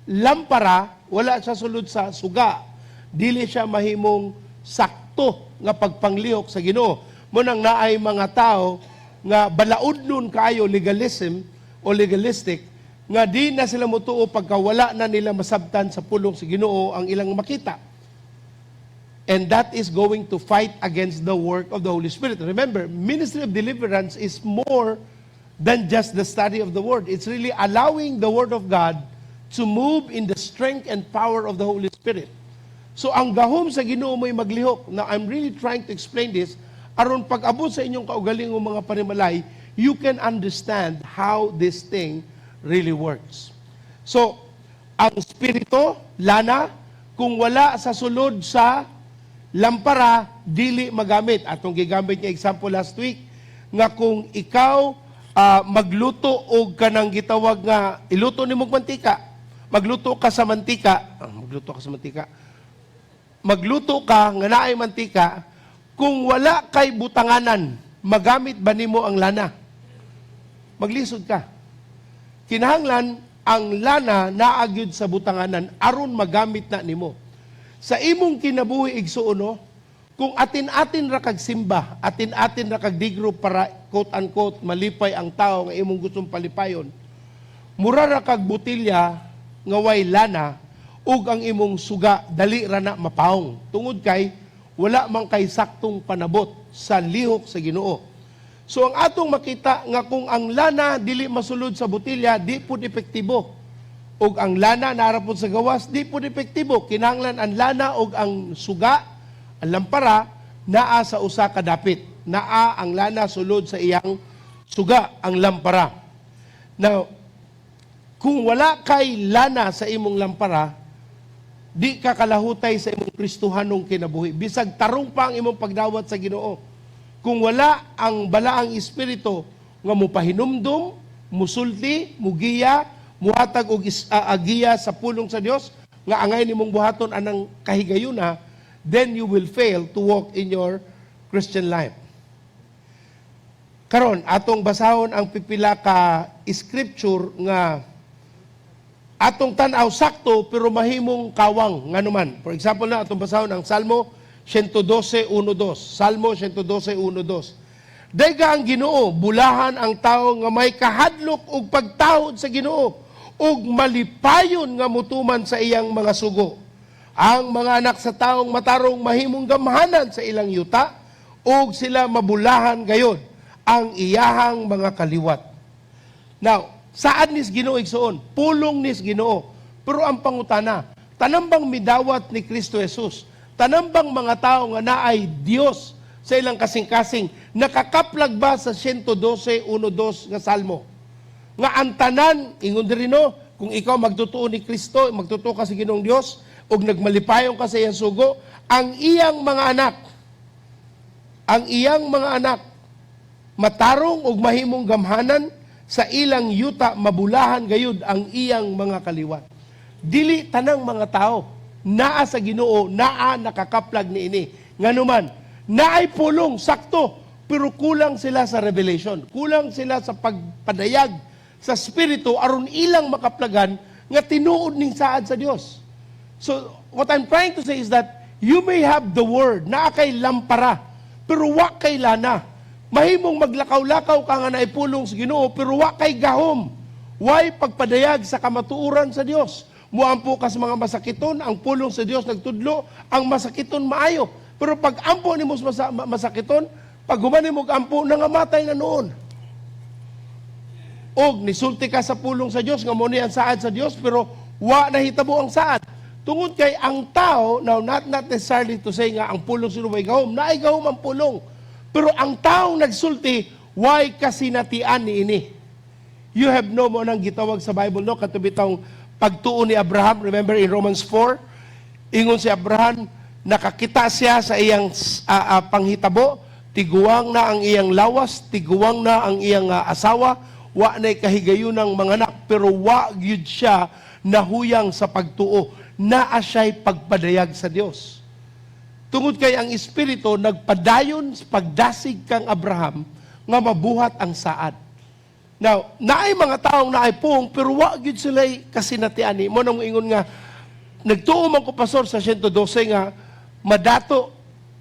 S7: lampara, wala siya sulod sa suga, dili siya mahimong sakto nga pagpanglihok sa Ginoo. Mao nang naay mga tao nga balaod nun kaayo, legalism o legalistic, nga di na sila motuo pagka wala na nila masabtan sa pulong sa Ginoo ang ilang makita. And that is going to fight against the work of the Holy Spirit. Remember, ministry of deliverance is more than just the study of the Word. It's really allowing the Word of God to move in the strength and power of the Holy Spirit. So ang gahom sa Ginoo mo'y maglihok. Now, I'm really trying to explain this aron pag-abot sa inyong kaugalingong mga panimalay, you can understand how this thing really works. So, ang spirito, lana, kung wala sa sulod sa lampara, dili magamit. Atong gigamit nga example last week, nga kung ikaw magluto og kanang gitawag nga iluto nimo og mantika, magluto ka sa mantika, magluto ka sa mantika, magluto ka nga naay mantika, kung wala kay butanganan, magamit ba nimo ang lana? Maglisod ka. Kinahanglan ang lana naa gyud sa butanganan aron magamit na nimo. Sa imong kinabuhi, igsuon, no, kung atin-atin ra kag simba, atin-atin ra kag digro para, quote unquote, malipay ang tao nga imong gustong palipayon, mura ra kag botelya nga way lana ug ang imong suga dali ra na mapawong. Tungod kay wala man kay saktong panabot sa lihok sa Ginoo. So ang atong makita nga kung ang lana dili masulod sa botelya, di pud epektibo. Ug ang lana naa ra pud sa gawas, di pud epektibo. Kinahanglan ang lana ug ang suga, ang lampara, naa sa usa ka dapit. Naa ang lana sulod sa iyang suga, ang lampara. Now, kung wala kay lana sa imong lampara, di ka kalahutay sa imong Kristohanong kinabuhi. Bisag tarong pa ang imong pagdawat sa Ginoo. Kung wala ang balaang espiritu nga mupahinumdum, musulti, mugiya, muhatag og agiya sa pulong sa Dios nga angay nimong buhaton anang kahigayuna, then you will fail to walk in your Christian life. Karon, atong basahon ang pipila ka scripture nga atong tan-aw sakto pero mahimong kawang nganuman. For example na, atong basahon ang Salmo 112:1-2. Salmo 112:1-2. Dayga ang Ginoo, bulahan ang tao nga may kahadlok ug pagtahod sa Ginoo ug malipayon nga mutuman sa iyang mga sugo. Ang mga anak sa taong matarong mahimong gamhanan sa ilang yuta ug sila mabulahan gayod ang iyahang mga kaliwat. Now, saad nis Ginoo, igsuon? Pulong nis Ginoo. Pero ang pangutana, tanan bang midawat ni Kristo Jesus? Tanan bang mga tao nga naay Dios sa ilang kasing-kasing nakakaplag ba sa 112:1-2 nga salmo? Nga ang tanan, ingon diri, no, kung ikaw magtotoo ni Kristo, magtotoo ka sa Ginoong Dios, ug nagmalipayon ka sa iyang sugo, ang iyang mga anak matarong ug mahimong gamhanan sa ilang yuta, mabulahan gayud ang iyang mga kaliwat. Dili tanang mga tao naa sa Ginoo naa nakakaplag niini. Nganuman, naay pulong sakto pero kulang sila sa revelation, kulang sila sa pagpadayag sa spirito aron ilang makaplagan nga tinuod ning saad sa Dios. So, what I'm trying to say is that you may have the word, naa kay lampara, pero wa kay lana. Mahimong maglakaw-lakaw ka nga naipulong sa Ginoo, pero wa kay gahom. Way pagpadayag sa kamatuoran sa Dios. Muampo ka sa mga masakiton, ang pulong sa Dios nagtudlo, ang masakiton maayo. Pero pag ampo nimo sa masakiton, pag human nimo ampo, nangamatay na noon. Og nisulti ka sa pulong sa Dios nga mo ni ang saad sa Dios, pero wa nahitabo ang saad. Tungod kay ang tao, now not necessarily to say nga ang pulong sa way gahom, naay gahom ang pulong. Pero ang taong nagsulti, way kasinatian ni ini. You have no mo nang gitawag sa Bible, no, kato bitawng pagtuo ni Abraham. Remember in Romans 4, ingon si Abraham, nakakita siya sa iyang panghitabo, tiguang na ang iyang lawas, tiguang na ang iyang asawa, wa na'y kahigayunang mga anak, pero wa gyud siya nahuyang sa pagtuo. naa siya'y pagpadayag sa Dios. Tungod kay ang Espiritu nagpadayon sa pagdasig kang Abraham nga mabuhat ang saad. Now, naay mga taong naay puong pero wa gyud sila kasinatian ni mo nang ingon nga nagtuo man ko, pastor, sa 112 nga madato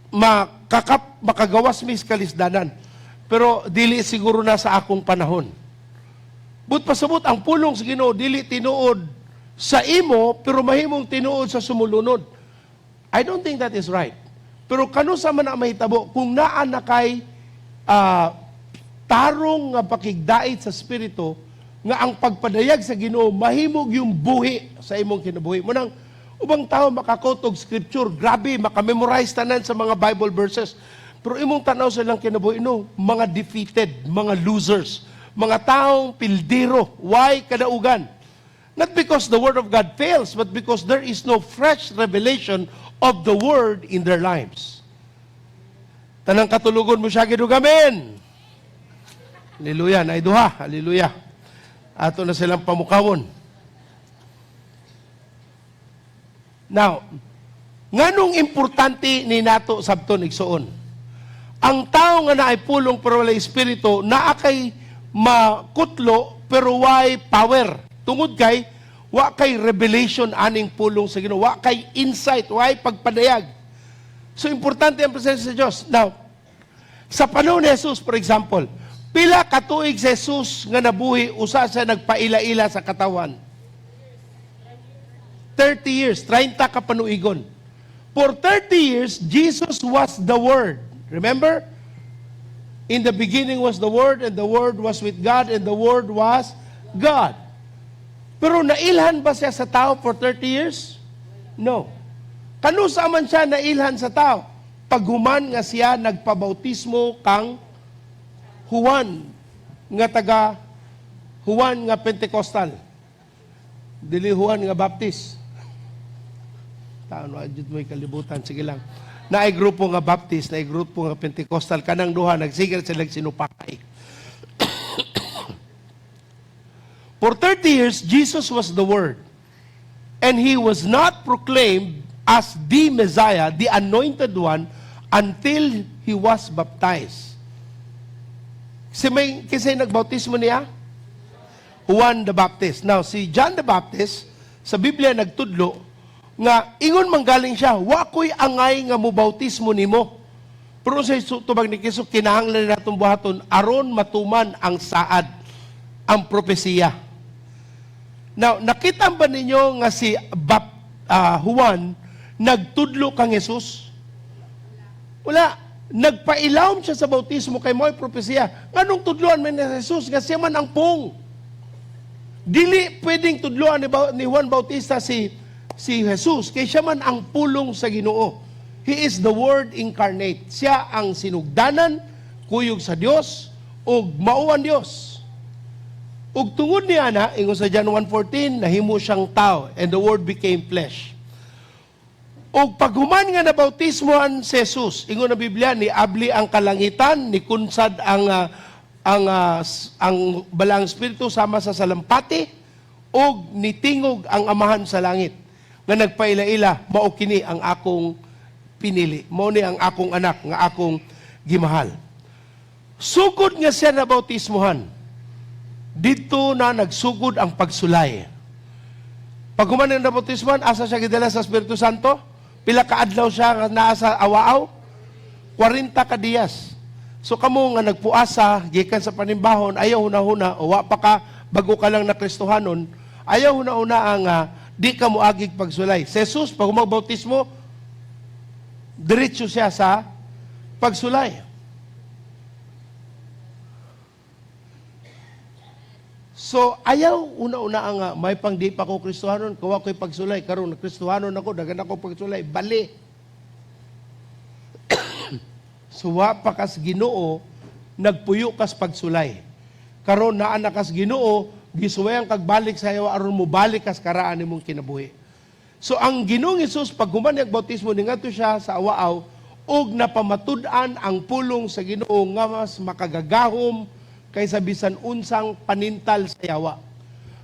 S7: makakap makagawas mis kalisdanan. Pero dili siguro na sa akong panahon. But pasabot ang pulong sa Ginoo dili tinuod sa imo pero mahimong tinuod sa sumulunod. I don't think that is right. Pero kanusa man na mahitabo kung naa na kay tarong nga pakigdait sa espiritu nga ang pagpadayag sa Ginoo mahimog yung buhi sa imong kinabuhi. Mao nang ubang tao maka-quote og scripture, grabe maka-memorize tanan sa mga Bible verses. Pero imong tanaw sa ilang kinabuhi, no, mga defeated, mga losers, mga taong pildiro. Why kadaugan? Not because the word of God fails, but because there is no fresh revelation of the word in their lives. Tanang katulugon mo siya gidugamin. Hallelujah, naay duha. Hallelujah. Ato na silang pamukawon. Now, nganong importante ni nato sabton, igsuon? Ang tao nga naay pulong pero walay espiritu, naa kay makutlo pero way power. Tungod kay wa kay revelation aning pulong sa Ginoo, wa kay insight, wa kay pagpadayag. So importante ang presensya sa Diyos. Now, sa panahon ni Jesus, for example, pila katuig si Jesus nga nabuhi usa siya nagpaila-ila sa katawan? 30 years, 30 ka panuigon. For 30 years, Jesus was the Word. Remember? In the beginning was the Word, and the Word was with God, and the Word was God. Pero nailhan ba siya sa tao for 30 years? No. Kanusa man siya nailhan sa tao? Paghuman nga siya nagpabautismo kang Juan nga taga Juan nga Pentecostal. Dili Juan nga Baptist. Tao no adjud mo'y kalibutan, sige lang. Naay grupo nga Baptist, naay grupo nga Pentecostal, kanang duha nagsigil sila sinupakay. For 30 years, Jesus was the Word. And He was not proclaimed as the Messiah, the Anointed One, until He was baptized. Si may kasi nagbautismo niya? Juan the Baptist. Now, si John the Baptist, sa Biblia nagtudlo, nga ingon manggaling siya, "Wa ko'y angay nga mobautismo nimo." Pero sa tubag ni Kristo, kinahanglan natong buhaton aron matuman ang saad, ang propesiya. Now, nakita ba ninyo nga si Juan nagtudlo kang Jesus? Wala. Nagpailawom siya sa bautismo kay mo'y propesiya. Nganong tudloan man ni Jesus nga siya man ang pung? Dili pwedeng tudloan ni Juan Bautista si Jesus kay siya man ang pulong sa Ginoo. He is the Word incarnate. Siya ang sinugdanan, kuyog sa Dios ug mao ang Dios. Ug tungod niya na, ingon sa John 1:14, nahimo siyang tao and the Word became flesh. Ug paghuman nga nabautismohan si Jesus, ingon ang Biblia, ni abli ang kalangitan, ni kunsad ang Balaang Espiritu sama sa salampati ug nitingog ang Amahan sa langit nga nagpaila-ila, "Mao kini ang akong pinili, mao ni ang akong anak nga akong gimahal." Sugod nga siya nabautismohan, didto na nagsugod ang pagsulay. Pag human nga nabautismohan, asa siya gidala sa Espiritu Santo? Pila ka adlaw siya nga naa sa awaaw? 40 ka diyas. So kamo nga nagpuasa gikan sa panimbahon, ayaw hunahuna o wa pa ka, bago ka lang na Kristohanon, ayaw hunahuna ang di ka moagig pagsulay. Si Jesus, pag bautismo, diretso siya sa pagsulay. So ayaw una-una ang may pang di pa ko Kristohanon, kuwa ko'y pagsulay, karon na Kristohanon ako, dagan ako pagsulay, bali. So wa pa kas Ginoo, nagpuyo kas pagsulay. Karon naa na kas Ginoo, gisuwayan kag balik sa iyo aron mo balik kas karaan nimong kinabuhi. So ang Ginoong Hesus, pag human niyang bautismo, ningadto siya sa awaaw ug napamatud-an ang pulong sa Ginoo nga mas makagagahom kaysa bisan unsang panintal sa yawa.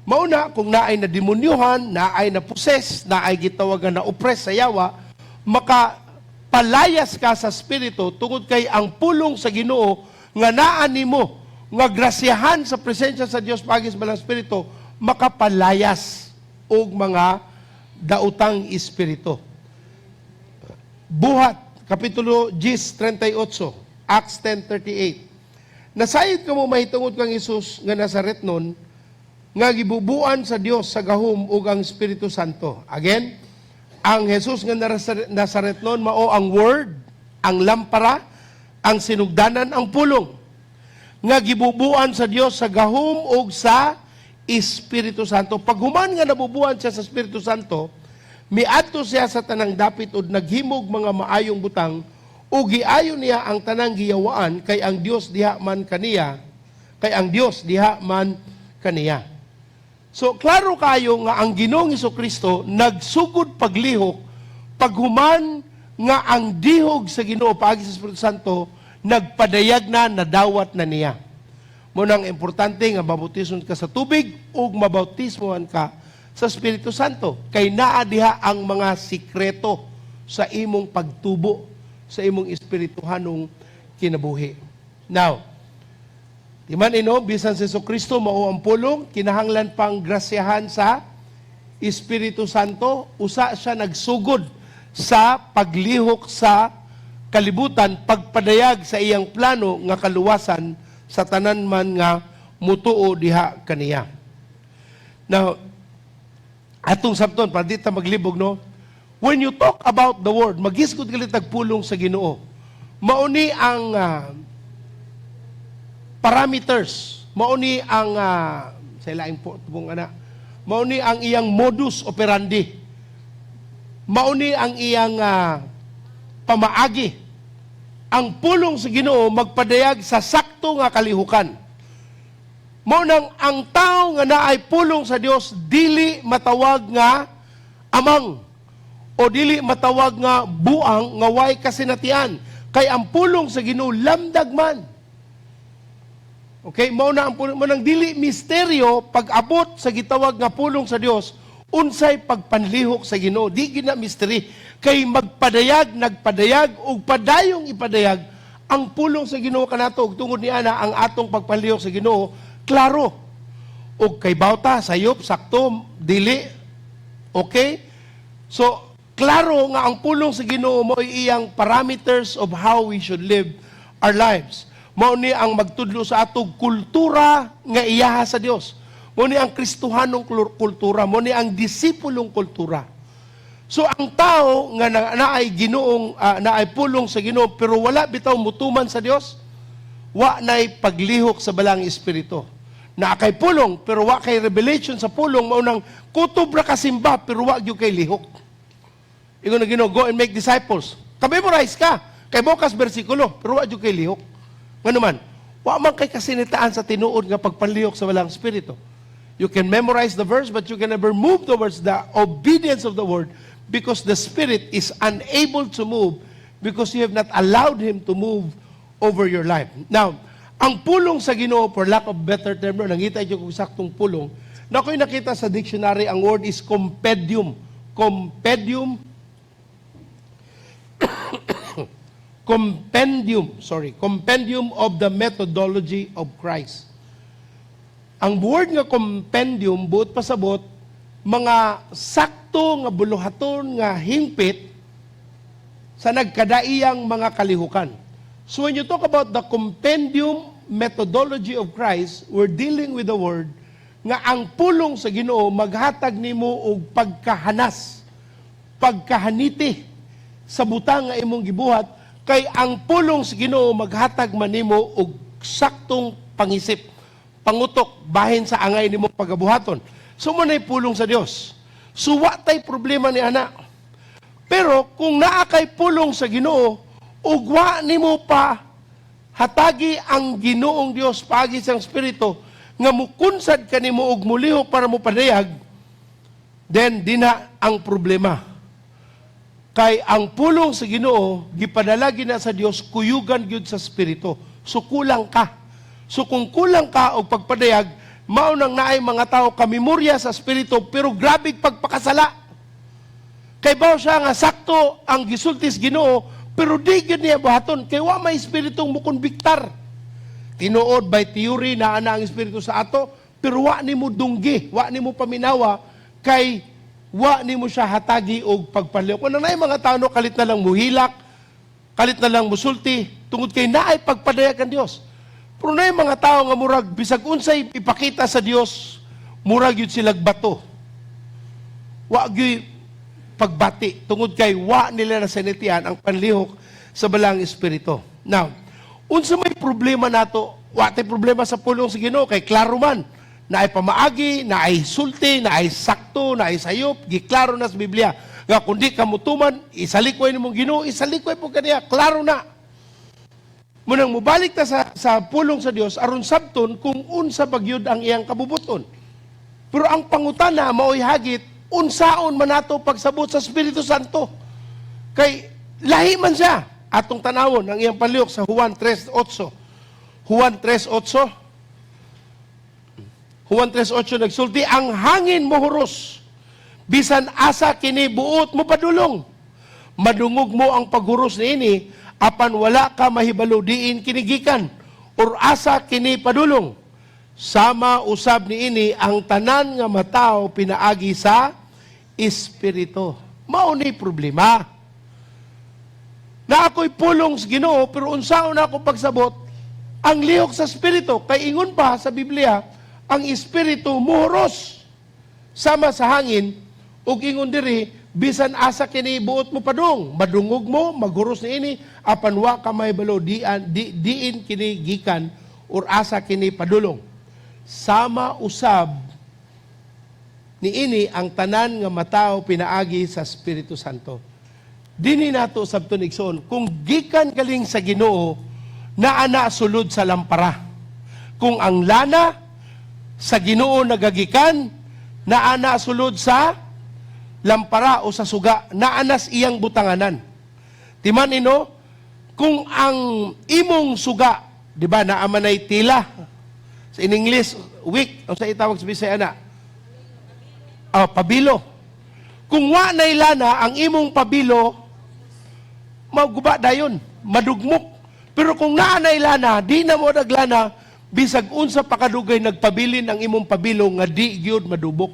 S7: Mauna kung naay na demonyohan, naay na possess, naay gitawagan na oppress sa yawa, maka palayas ka sa spirito tungod kay ang pulong sa Ginoo nga naa nimo nga grasyahan sa presensya sa Dios paagi sa Balang Espiritu, makapalayas og mga daotang espiritu. Buhat, Kapitulo 10:38, Acts 10:38. Nasayod kamo mahitungod kang Hesus nga Nazaretnon nga gibubuan sa Dios sa gahom ug ang Espiritu Santo. Again, ang Jesus nga Nazaretnon mao ang Word, ang lampara, ang sinugdanan, ang pulong nga gibubuan sa Dios sa gahom ug sa Espiritu Santo. Paghuman nga nabubuan siya sa Espiritu Santo, miadto siya sa tanang dapit ug naghimog mga maayong butang ug giayo niya ang tanang giyawaan kay ang Dios diha man kaniya, kay ang Dios diha man kaniya. So klaro kayo nga ang Ginoong Kristo nagsugod paglihok paghuman nga ang dihog sa Ginoo paagi sa Espiritu Santo nagpadayag na, nadawat na niya. Mao nang importante nga mabautismon ka sa tubig ug mabautismohan ka sa Espiritu Santo kay naa diha ang mga sikreto sa imong pagtubo sa imong espirituhanong kinabuhi. Now, di man ino, bisan si Kristo mao ang pulong, kinahanglan pang grasyahan sa Espiritu Santo, usa siya nagsugod sa paglihok sa kalibutan, pagpadayag sa iyang plano nga kaluwasan sa tanan man nga mutuo diha kaniya. Now, atong sabton, para di ta maglibog, no? When you talk about the Word, magisgot galit pulong sa Ginoo. Mauni ang parameters, mauni ang sa ilaing po tubong ana. Mauni ang iyang modus operandi. Mauni ang iyang pamaagi. Ang pulong sa Ginoo magpadayag sa sakto nga kalihukan. Mao nang ang tao nga naay pulong sa Dios dili matawag nga amang o dili matawag nga buang nga way kasinatian kay ang pulong sa Ginoo lamdag man. Okay, mao na ang pulong, mao nang dili misteryo pag-abot sa gitawag nga pulong sa Dios, unsay pagpanlihok sa Ginoo, di gina mystery kay magpadayag, nagpadayag ug padayong ipadayag ang pulong sa Ginoo kanato ug tungod ni ana ang atong pagpanlihok sa Ginoo klaro. Ug kay bawta sayop, sakto, dili, okay? So, klaro nga ang pulong sa Ginoo mo iyang parameters of how we should live our lives. Mao ni ang magtudlo sa atong kultura nga iyaha sa Dios. Mao ni ang Kristohanong kultura, mao ni ang disipulong kultura. So ang tao nga naay Ginoong naay pulong sa Ginoo pero wala bitaw mutuman sa Dios, wa nay paglihok sa Balang Espiritu. Naa kay pulong pero wa kay revelation sa pulong, mao nang kutob ra kasimba pero wa gyud kay lihok. Ingon na Ginoo, "Go and make disciples." Ka-memorize ka. Kay bukas bersikulo, pero wa gyud kay lihok. Ngano man, wa man kay kasinitaan sa tinuod nga pagpanlihok sa Balang Espiritu. You can memorize the verse, but you can never move towards the obedience of the word because the Spirit is unable to move because you have not allowed Him to move over your life. Now, ang pulong sa Ginoo, for lack of better term, no, nangita ko kung saktong pulong, na ako'y nakita sa dictionary, ang word is compendium. Compendium, compendium, sorry, compendium of the methodology of Christ. Ang word nga compendium, buot pasabot, mga sakto nga buluhaton nga hingpit sa nagkadaiyang mga kalihukan. So when you talk about the compendium methodology of Christ, we're dealing with the word nga ang pulong sa Ginoo maghatag nimo og pagkahanas, pagkahaniti sa butang nga imong gibuhat kay ang pulong sa Ginoo maghatag man nimo og saktong pangisip, pangutok bahin sa angay nimo pagabuhaton. So mao nay pulong sa Dios. So wa tay problema ni ana. Pero kung naa kay pulong sa Ginoo ug wa nimo pa hatagi ang Ginoong Dios paagi sa Espiritu nga mukunsad kanimo og mulihok para mo padayag, then dina ang problema. Kay ang pulong sa Ginoo gipadala gina sa Dios kuyugan gyud sa Espiritu. So kulang ka. So kung kulang ka og pagpadayag, Mao nang naay mga tao kamemorya sa espiritu pero grabe pagpakasala. Kay baw siya nga sakto ang gisulti sa Ginoo, pero di gyud niya buhaton kay wa may espiritong mukonbiktar. Tinuod, by theory na ana ang espiritu sa ato, pero wa nimo dunggi, wa nimo paminawa kay wa nimo siya hatagi og pagpanlihok. Kung naay mga tao, no, kalit na lang muhilak, kalit na lang musulti tungod kay naay pagpadayag ang Dios. Pero naay mga tao nga murag bisag unsay ipakita sa Dios, murag yun silag bato. Wa gyud pagbati tungod kay wa nila nasinatian ang panlihok sa Balaang Espiritu. Now, unsa may problema nato? Wa tay problema sa pulong sa Ginoo kay klaro man na ay pamaagi, na ay sulti, na ay sakto, na ay sayop, giklaro na sa Biblia. Nga kung di ka mutuman, isalikway nimong Ginoo, isalikway po kaniya, klaro na. Munang mubalik ta sa pulong sa Dios aron sabton kung unsa bagyod ang iyang kabubuton. Pero ang pangutana mao'y hagit, unsaon man nato pagsabot sa Espiritu Santo? Kay lahi man siya. Atong tanawon ang iyang palihok sa Juan 3:8. Juan 3:8. Juan 3:8 nagsulti, "Ang hangin mohuros bisan asa kini buot mopadulong. Madungog mo ang paghuros niini, apan wala ka mahibalo diin kini gikan or asa kini padulong. Sama usab niini ang tanan nga matawo pinaagi sa Espiritu." Mao ni problema. Na ako'y pulong sa Ginoo, pero unsaon na ako pagsabot ang lihok sa Espiritu? Kay ingon pa sa Biblia, ang Espiritu muhuros sama sa hangin, ug ingon diri, bisan asa kini buot mo padung, madungog mo maghuros niini, apan wa ka mahibalo diin kini gikan or asa kini padulong. Sama usab niini ang tanan nga matawo pinaagi sa Espiritu Santo. Dini nato sabton, igsoon, kung gikan galing sa Ginoo, naa na sulod sa lampara. Kung ang lana sa Ginoo nagagikan, naa na sulod sa lampara o sa suga, naa nas iyang butanganan. Timan ino, kung ang imong suga, di ba, naa manay tila, sa in English, wick, ang sa itawag sa Bisaya na, ah, pabilo. Kung wa nay lana, ang imong pabilo, maguba dayon, madugmok. Pero kung naa nay lana, di na mo naglana, bisag unsa pa kadugay nagpabilin ang imong pabilo nga di gyud madubok.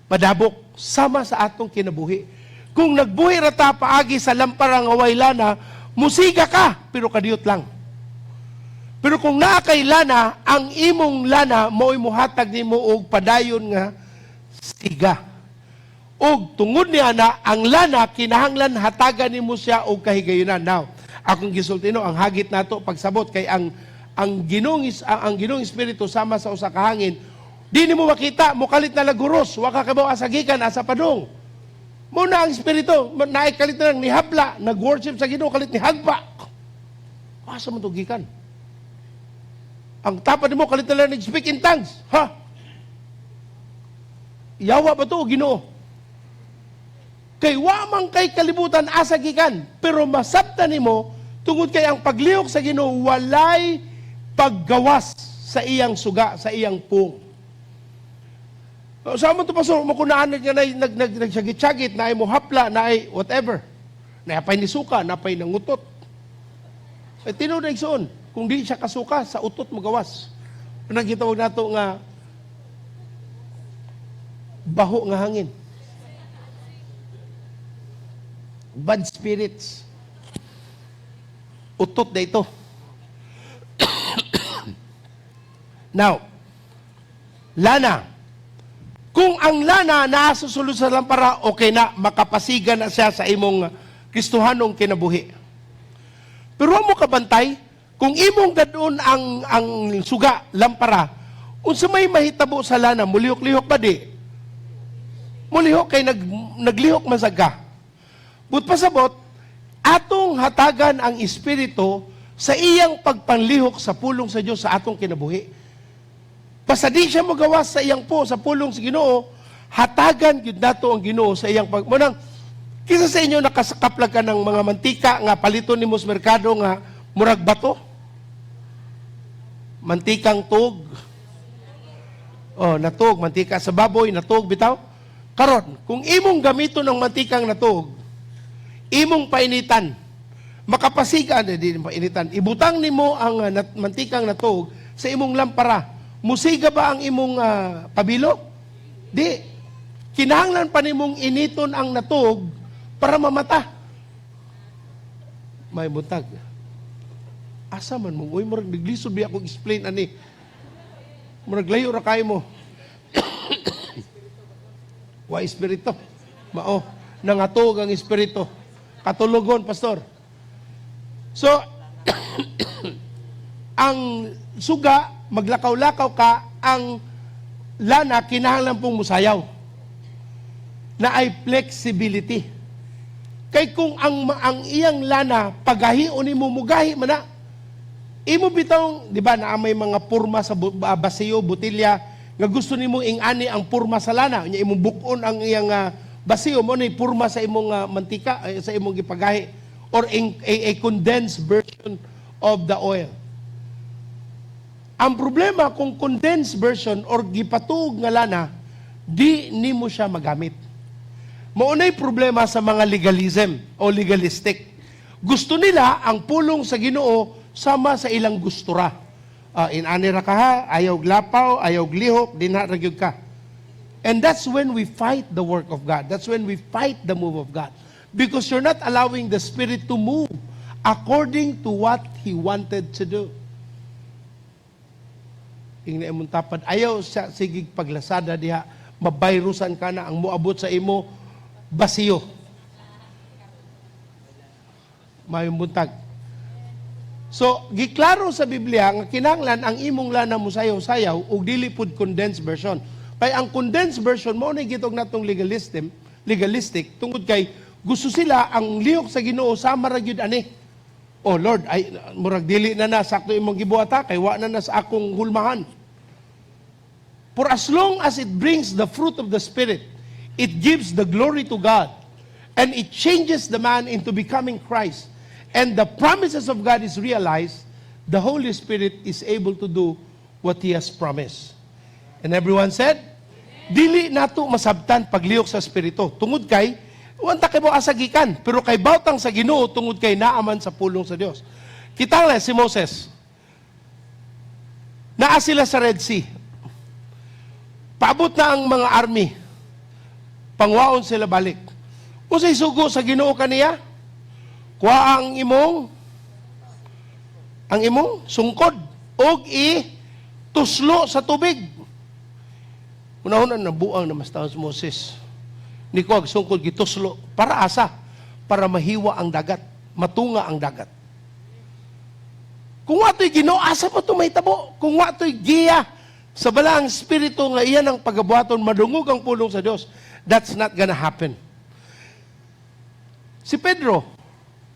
S7: Madabok sama sa atong kinabuhi. Kung nagbuhi ra ta paagi sa lampara nga way lana, musiga ka, pero kadiyot lang. Pero kung naa kay lana, ang imong lana mao'y muhatag nimo og padayon nga siga. Og tungod niya na ang lana, kinahanglan hatagan nimo siya og kahigayunan. Now, akong gisulti no, ang hagit nato pagsabot kay ang Ginoong Espiritu sama sa usa ka hangin, di nimo makita, mukalit na laguros, wa ka kabaw asa gikan, asa padung. Muna ang espiritu, naay kalit na lang nihabla, nag-worship sa Ginoo, kalit ni hagpa. Asa man to gikan? Ang tapad nimo, kalit na lang nag-speak in tongues. Ha? Yawa ba to o Ginoo? Kay wa man kay kalibutan asa gikan, pero masabtan nimo tungod kay ang paglihok sa Ginoo walay paggawas sa iyang suga, sa iyang pung. Sa mo to, pastor, mo kunaan nga nag nag nag nagsagit-sagit, naay mo hapla, naay whatever. Naapay ni suka, napay nangutot. Eh tinuod na, igsoon, kung di siya kasuka, sa utot mo gawas. Unang gitawag nato nga baho nga hangin. Bad spirits. Utot na ito. Now, lana. Kung ang lana naasusulod sa lampara, okay na, makapasiga na siya sa imong Kristohanong kinabuhi. Pero wa mo kabantay, kung imong gadon ang suga, lampara, unsa may mahitabo sa lana, mulihok-lihok ba di? Mulihok kay naglihok man sa ka. But pasabot, atong hatagan ang Espiritu sa iyang pagpanlihok sa pulong sa Dios sa atong kinabuhi. Basta di siya magawas sa iyang po, sa pulong sa Ginoo, hatagan gyud nato ang Ginoo sa iyang pag. Munang, kisa sa inyo nakasakaplag ka ng mga mantika nga paliton nimo sa merkado nga murag bato? Mantikang tug. Oh, natuog mantika sa baboy, natuog bitaw. Karon, kung imong gamiton ang mantikang natuog, imong painitan, makapasiga na di painitan, ibutang nimo ang mantikang natuog sa imong lampara. Musiga ba ang imong pabilo? Di. Kinahanglan pa nimong initon ang natuog para mamata. May buntag. Asa man mo? Uy, murag naglisod biya akong explain ani. Murag layo ra kayo mo. Wa espiritu. Mao, nangatog ang espiritu. Katulogon, pastor. So, ang suga, maglakaw-lakaw ka, ang lana, kinahanglan pong musayaw. Naay flexibility. Kay kung ang iyang lana, pagahion nimo, mugahi man na. Imo bitong, di ba, naa may mga purma sa basiyo, botelya, nga gusto nimo ing-ani ang purma sa lana, nya imong buk-on ang iyang basiyo, mo ni purma sa imong mantika, eh, sa imong gipagahi, or in a condensed version of the oil. Ang problema kung condensed version or gipatuog nga lana, di nimo siya magamit. Maunay problema sa mga legalism o legalistic. Gusto nila ang pulong sa Ginoo sama sa ilang gustura. Inani ra ka ha, ayaw lapaw, ayaw lihok, dinha ra gyud ka. And that's when we fight the work of God. That's when we fight the move of God. Because you're not allowing the Spirit to move according to what He wanted to do. Ingna imong tapad, ayaw sa sigig paglasada diha, mabayrusan ka na ang muabot sa imo, basiyo. Mayong buntag. So, giklaro sa Biblia nga kinahanglan ang imong lana mo sayaw-sayaw ug dili pud condensed version. Kay ang condensed version mao na gitawag natong legalism, legalistic, tungod kay gusto sila ang lihok sa Ginoo sama ra gyud ani. Oh Lord, ay murag dili na na sakto imong gibuhat kay wa na na sa akong hulmahan. For as long as it brings the fruit of the Spirit, it gives the glory to God, and it changes the man into becoming Christ, and the promises of God is realized, the Holy Spirit is able to do what He has promised. And everyone said, dili nato masabtan paglihok sa Espiritu. Tungod kay, wanta kay mo asagikan, pero kay bautang sa Ginoo tungod kay naaman sa pulong sa Dios. Kita lang si Moses. Naa sila sa Red Sea. Paabot na ang mga army. Pangwaon sila balik. Unsay sugo sa Ginoo kaniya? Kuha ang imong sungkod og i tuslo sa tubig. Unahon na nabuang na mas si Moses. Ni kuha sungkod, gituslo para asa? Para mahiwa ang dagat, matunga ang dagat. Kung wa to'y Ginoo, asa pa ito mahitabo? Kung wa to'y giya sa balaang espiritu nga iyan ang pagabuhaton, madungog ang pulong sa Dios, that's not gonna happen. Si Pedro,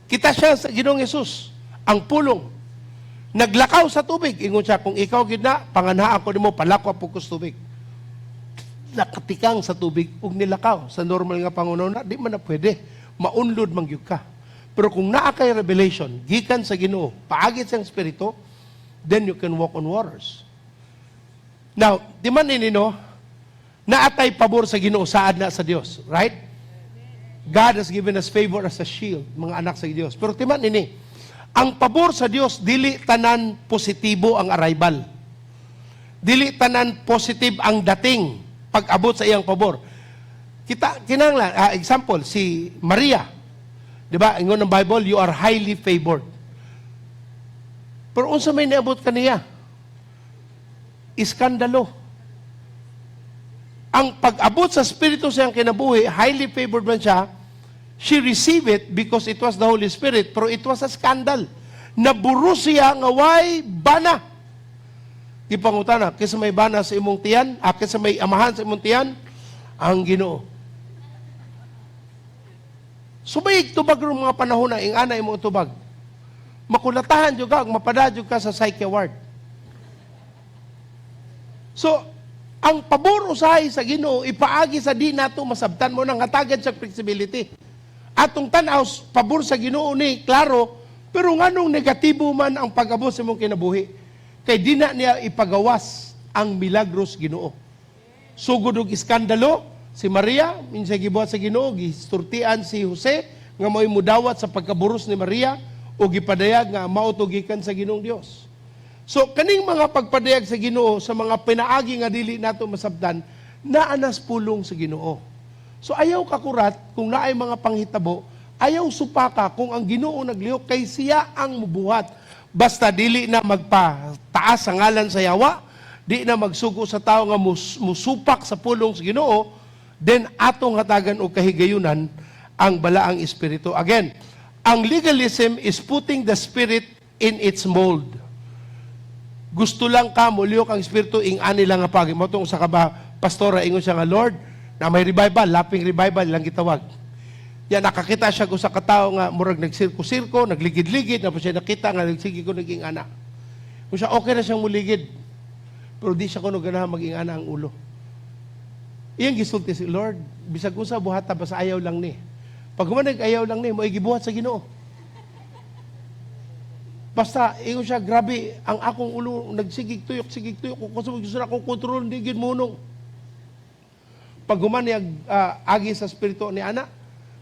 S7: kita siya sa Ginoong Hesus, ang pulong. Naglakaw sa tubig. Ingon siya, "Kung ikaw gid na, panganhaan ko nimo, palakaw po sa tubig." Nakatikang sa tubig ug nilakaw. Sa normal nga pangunaw na, di man na pwede. Maunlod man gyud ka. Pero kung naa kay revelation, gikan sa Ginoo, paagit sa Espiritu, then you can walk on waters. Now, di man nini no, naatay pabor sa Ginoo, saad na sa Dios, right? God has given us favor as a shield, mga anak sa Dios. Pero timan nini, ang pabor sa Dios dili tanan positibo ang arrival. Dili tanan positive ang dating pag-abot sa iyang pabor. Kita kinanglan, example si Maria. 'Di ba? Ingon ng Bible, "You are highly favored." Pero unsa may niabot kaniya? Iskandalo. Ang pag-abot sa Espiritu sa iyang kinabuhi, highly favored man siya, she received it because it was the Holy Spirit, pero it was a scandal. Naburo siya nga way bana. Gipangutana, "Kinsa may bana sa imong tiyan? Ah, kinsa may amahan sa imong tiyan?" "Ang Ginoo." Subayig tubag ron mga panahon na ingana imong tubag. Makulatahan jud ka, mapada jud ka sa psyche ward. So, ang pabor usahay sa Ginoo ipaagi sa di nato masabtan mo nang hatagan sa flexibility. Atong tan-aw pabor sa Ginoo ni klaro, pero nganong negatibo man ang pag-abot sa imong kinabuhi? Kay di na niya ipagawas ang milagros Ginoo. Sugod og iskandalo si Maria, minsay gibuhat sa Ginoo, gisturtian si Jose nga mao'y mudawat sa pagkaburos ni Maria o gipadayag nga mao to gikan sa Ginoong Dios. So kaning mga pagpadayag sa Ginoo sa mga pinaagi nga dili nato masabtan, naa nas pulong sa Ginoo. So ayaw kakurat kung naay mga panghitabo, ayaw supaka kung ang Ginoo naglihok kay siya ang mubuhat. Basta dili na magpataas sa ngalan sa yawa, di na magsugo sa tao nga musupak sa pulong sa Ginoo, then atong hatagan og kahigayunan ang balaang espiritu. Again, ang legalism is putting the spirit in its mold. Gusto lang ka mulihok ang espiritu ing ani lang nga pagi. Mao tong usa ka ba pastora, ingon siya nga, "Lord, na may revival, laping revival lang gitawag." Ya nakakita siya og usa ka tawo nga murag nagsirko-sirko, nagligid-ligid, na siya nakita nga nagsige ko naging ana. Kung siya okay na siyang muligid, pero di siya kuno ganahan maging ana ang ulo. Iyang gisulti si Lord, bisag unsa buhata basta ayaw lang ni. Pag human ayaw lang ni, mo gibuhat sa Ginoo. Basta, ingon siya, "Grabe, ang akong ulo, nagsigig tuyok, sigig tuyok, kung gusto na akong kontrol, hindi gid munong." Pag human niya, agi sa spirito ni ana,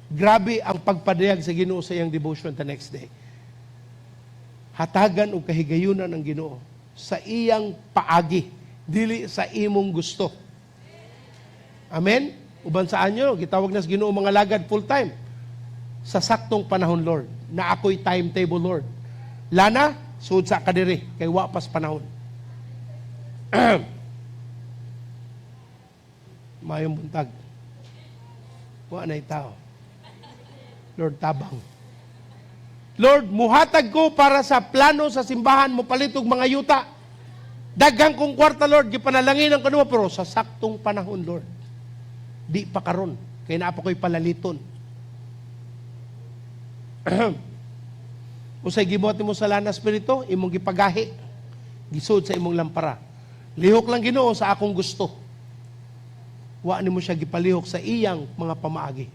S7: grabe ang pagpadayag sa Ginoo sa iyang devotion the next day. Hatagan og kahigayunan ang Ginoo sa iyang paagi, dili sa imong gusto. Amen? Uban sa anyo, gitawag na sa Ginoo mga lagad full time. Sa saktong panahon, Lord, na ako'y timetable, Lord. Lana, sud sa kadiri, kay wa pas panahon. Mayong buntag. Wa na tao. Lord, tabang. Lord, muhatag ko para sa plano sa simbahan, mo palit og mga yuta. Daghang kong kwarta, Lord, gipanalangin ang kanuma, pero sa saktong panahon, Lord. Di pa karon, kay naa pa ko'y palaliton. Unsay gibuhat nimo sa lana spirito, imong gipagahi. Gisud sa imong lampara. Lihok lang, Ginoo, sa akong gusto. Wa nimo siya gipalihok sa iyang mga pamaagi.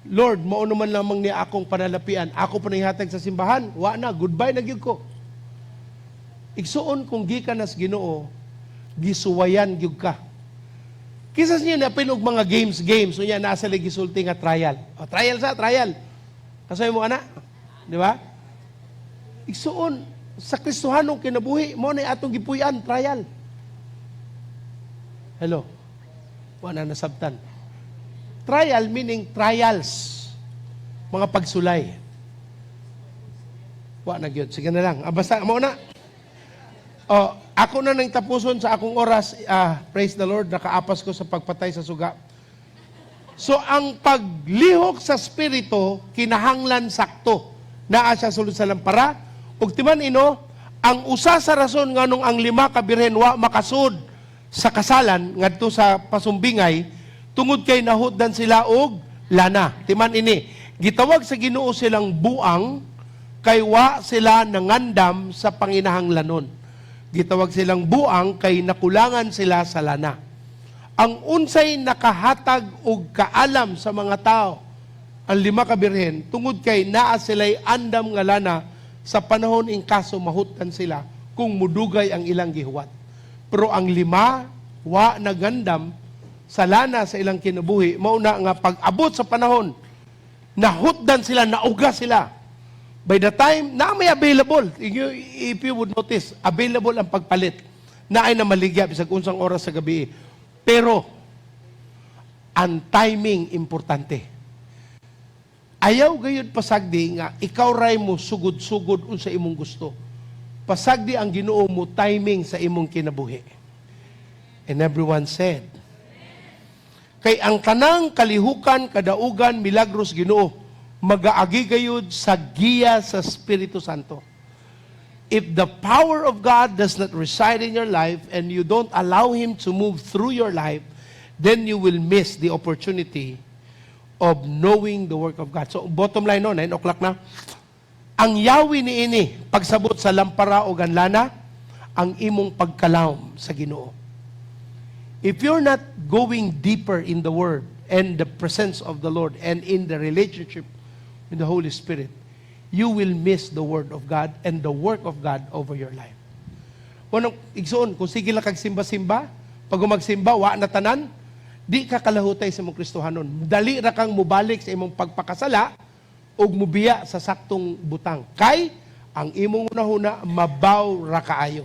S7: Lord, mao naman lamang ni akong panalapian. Ako pa hatag sa simbahan. Wa na, goodbye na gyud ko. Igsuon, kung gikan nas Ginoo, gisuwayan gyud ka. Kinsa niya napil og mga games games, unya nasa lagi gisulti nga trial. O, trial sa trial. Kasay mo ana, di ba? Igsuon, sa Kristohanong kinabuhi, mo na atong gipuy-an, trial. Hello. Wa na nasabtan. Trial meaning trials. Mga pagsulay. Wa na gyud. Sige na lang. Ah, basta mo na. Oh, ako na nang tapuson sa akong oras. Ah, praise the Lord, nakaapas ko sa pagpatay sa suga. So ang paglihok sa spirito kinahanglan sakto. Naa siya sulod sa lampara. Ug timan ino, ang usa sa rason nganong ang lima ka birhen wa makasud sa kasalan ngadto sa pasumbingay tungod kay nahutdan sila og lana. Timan ini, gitawag sa Ginoo silang buang kay wa sila nangandam sa panginahanglanon. Gitawag silang buang kay nakulangan sila sa lana. Ang unsay nakahatag og kaalam sa mga tao ang lima ka birhen tungod kay naa sila'y andam nga lana sa panahon in kaso mahutdan sila kung mudugay ang ilang gihuwat. Pero ang lima wa nagandam sa lana sa ilang kinabuhi, mao na nga pag-abot sa panahon, nahutdan sila, nauga sila. By the time na may available, if you would notice, available ang pagpalit. Na ay namaligya bisag unsang oras sa gabi. Pero ang timing importante. Ayaw gayud pasagdi nga ikaw ray mo sugod-sugod unsa imong gusto. Pasagdi ang Ginoo mo timing sa imong kinabuhi. And everyone said, kay ang tanang kalihukan, kadaugan, milagros Ginoo magaagi gayud sa giya sa Espiritu Santo. If the power of God does not reside in your life and you don't allow Him to move through your life, then you will miss the opportunity of knowing the work of God. So, bottom line no, 9 o'clock na. Ang yawi ni ini, pagsabot sa lampara o ganlana, ang imong pagkalawom sa Ginoo. If you're not going deeper in the Word and the presence of the Lord and in the relationship with the Holy Spirit, you will miss the Word of God and the work of God over your life. Unang igsoon, kung sige lang kag simba-simba, Pag magsimba, wa na tanan, di ka kalahutay sa imong Kristohanon. Dali ra kang mubalik sa imong pagpakasala ug mubiya sa saktong butang. Kay ang imong hunahuna mabaw ra kaayo.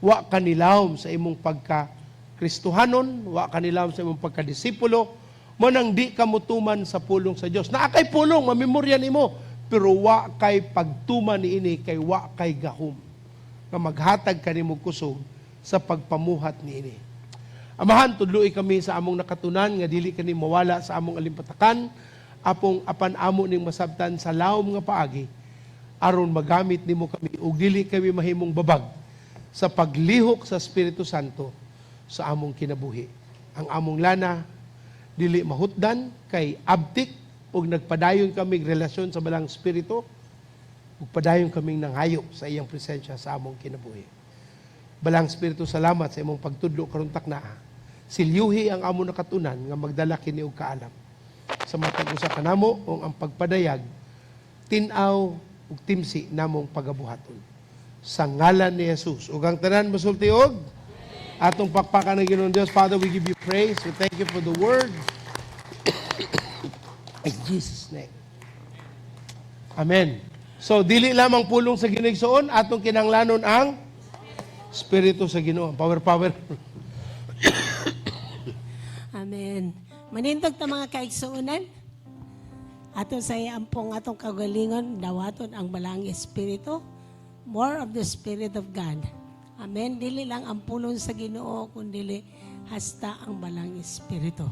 S7: Wa kanilawom sa imong pagka Kristohanon, wa kanilawom sa imong pagkadisipulo, mo nang di ka mutuman sa pulong sa Dios. Naa kay pulong, mamemorya nimo, pero wa kay pagtuman niini kay wa kay gahom nga maghatag kanimo kusog sa pagpamuhat niini. Amahan, tudloi kami sa among nakatunan nga dili kani mawala sa among alimpatakan, apong apan amo ning masabtan sa lawom nga paagi aron magamit nimo kami ug dili kami mahimong babag sa paglihok sa Espiritu Santo sa among kinabuhi. Ang among lana dili mahutdan kay abtik ug nagpadayon kaming relasyon sa Balaang Espiritu ug padayon kaming nanghayo sa iyang presensya sa among kinabuhi. Balaang Espiritu, salamat sa imong pagtudlo karon taknaa. Silyuhi ang among nakatunan nga magdala kini og kaalam. Sa matag usa kanamo ug ang pagpadayag tin-aw ug timsi namong pagabuhaton. Sa ngalan ni Jesus. Ug ang tanan mosulti og atong pakpakan ng Ginoong Dios. Father, we give you praise. We thank you for the word. In Jesus' name. Amen. So, dili lamang pulong sa Ginoo, igsoon, atong kinanglanon ang Espiritu sa Ginoo. Power, power.
S4: Amen. Manindog ta, mga kaigsuonan. Ato sa ampong atong kagalingon, dawaton ang Balaang Espiritu. More of the Spirit of God. Amen. Dili lang ang pulong sa Ginoo, kundi hasta ang Balaang Espiritu.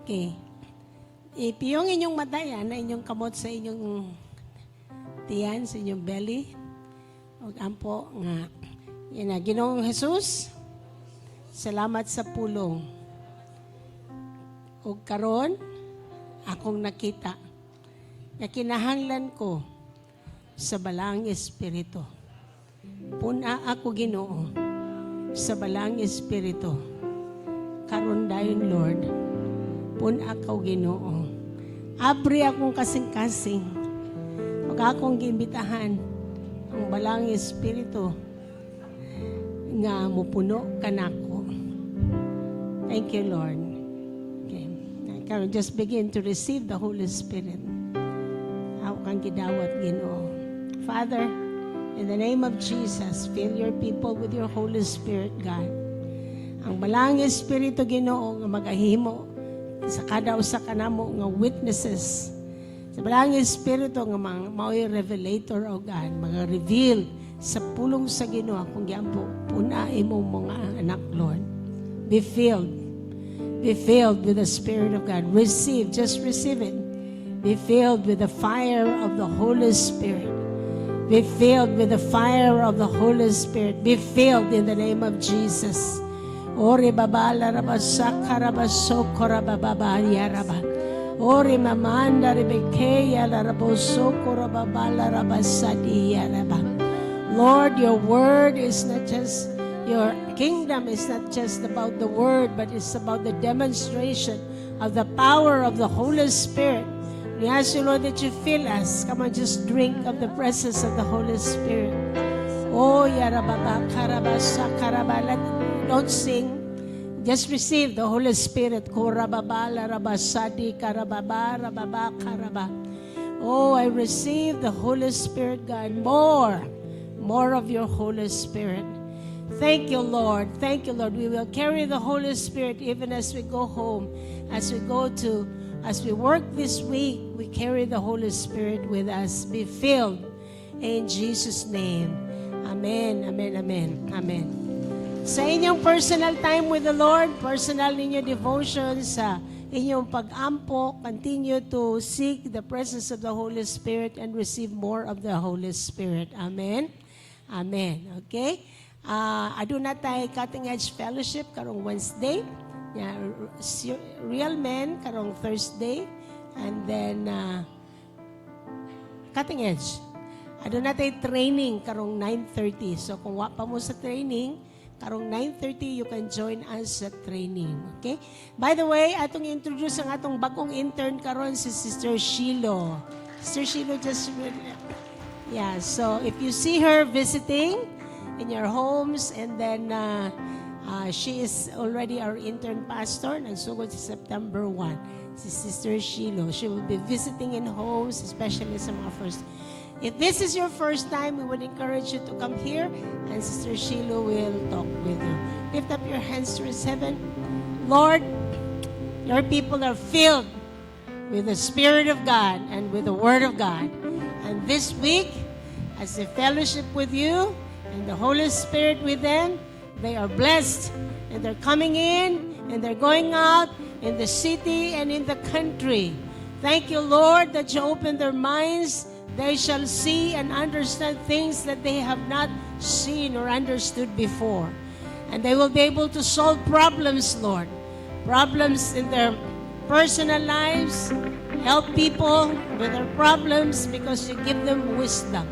S4: Okay. Ipiyong inyong mata yan, na inyong kamot sa inyong tiyan, sa inyong belly. Ug ampo nga, yan na, Ginoong Jesus, salamat sa pulong. Ug karon akong nakita nga kinahanglan ko sa Balaang Espiritu. Pun-a ako, Ginoo, sa Balaang Espiritu. Karon dayon, Lord, pun-a ko, Ginoo. Abri akong kasing-kasing. Ug akong giimbitahan ang Balaang Espiritu nga mupuno kanako. Thank you, Lord. Okay. Karon just begin to receive the Holy Spirit. Ako kang gidawat, Ginoo. Father, in the name of Jesus, fill your people with your Holy Spirit, God. Ang Balaang Espiritu, Ginoo, nga magahimo sa kada usa kanamo nga witnesses. Sa Balaang Espiritu nga mao'y revelator, O God, mga reveal sa pulong sa Ginoo. Akong giampo, pun-a imong mga anak, Lord. Be filled. Be filled with the Spirit of God. Receive, just receive it. Be filled with the fire of the Holy Spirit. Be filled with the fire of the Holy Spirit. Be filled in the name of Jesus. Ori babala raba sakara sokora bababa yaraba. Ori mamanda rebekeya la rabo sokora babala raba sadiya raba. Lord, your word is not just, your kingdom is not just about the word, but it's about the demonstration of the power of the Holy Spirit. We ask you, Lord, that you fill us. Come on, just drink of the presence of the Holy Spirit. Oh, yarababa, karaba, sakaraba. Don't sing. Just receive the Holy Spirit. Korababa, laraba, sadi, karababa, rababa, karaba. Oh, I receive the Holy Spirit, God. More, more of your Holy Spirit. Thank you, Lord. Thank you, Lord. We will carry the Holy Spirit even as we go home, as we work this week, we carry the Holy Spirit with us. Be filled in Jesus' name. Amen, amen, amen, amen. Sa inyong personal time with the Lord, personal ninyo devotion, sa inyong pag-ampo, continue to seek the presence of the Holy Spirit and receive more of the Holy Spirit. Amen? Amen. Okay? Aduna tay Cutting Edge Fellowship karong Wednesday. Yeah, Real Men karong Thursday. And then Cutting Edge. Aduna tay training karong 9:30. So kung wa pa mo sa training, karong 9:30 you can join us sa training. Okay? By the way, atong introduce ang atong bagong intern karon, si Sister Shilo. Sister Shilo just, yeah, so if you see her visiting in your homes and then She is already our intern pastor. Nagsugod sa September 1. Si Sister Sheila. She will be visiting in homes, especially sa mga first. If this is your first time, we would encourage you to come here and Sister Sheila will talk with you. Lift up your hands towards heaven. Lord, your people are filled with the Spirit of God and with the Word of God. And this week, as they fellowship with you and the Holy Spirit with them, they are blessed and they're coming in and they're going out in the city and in the country. Thank you, Lord, that you open their minds. They shall see and understand things that they have not seen or understood before. And they will be able to solve problems, Lord. Problems in their personal lives, help people with their problems because you give them wisdom.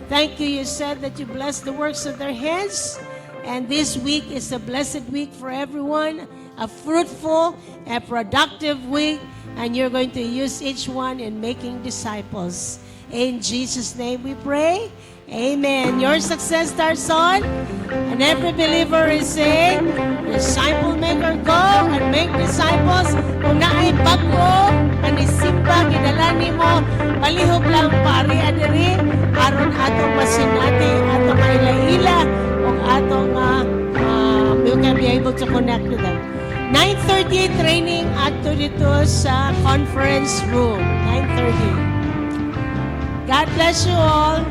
S4: Thank you. You said that you bless the works of their hands. And this week is a blessed week for everyone, a fruitful and productive week. And you're going to use each one in making disciples. In Jesus' name we pray. Amen. Your success starts on. And every believer is saying, "Disciple maker, go and make disciples." Kung naay bag-o, kanisimba, gidala nimo, palihog lang pari adiri, aron atong masinati, atong maila-ila, ug atong we can be able to connect to them. 9:30 training adto dito sa conference room. 9:30. God bless you all.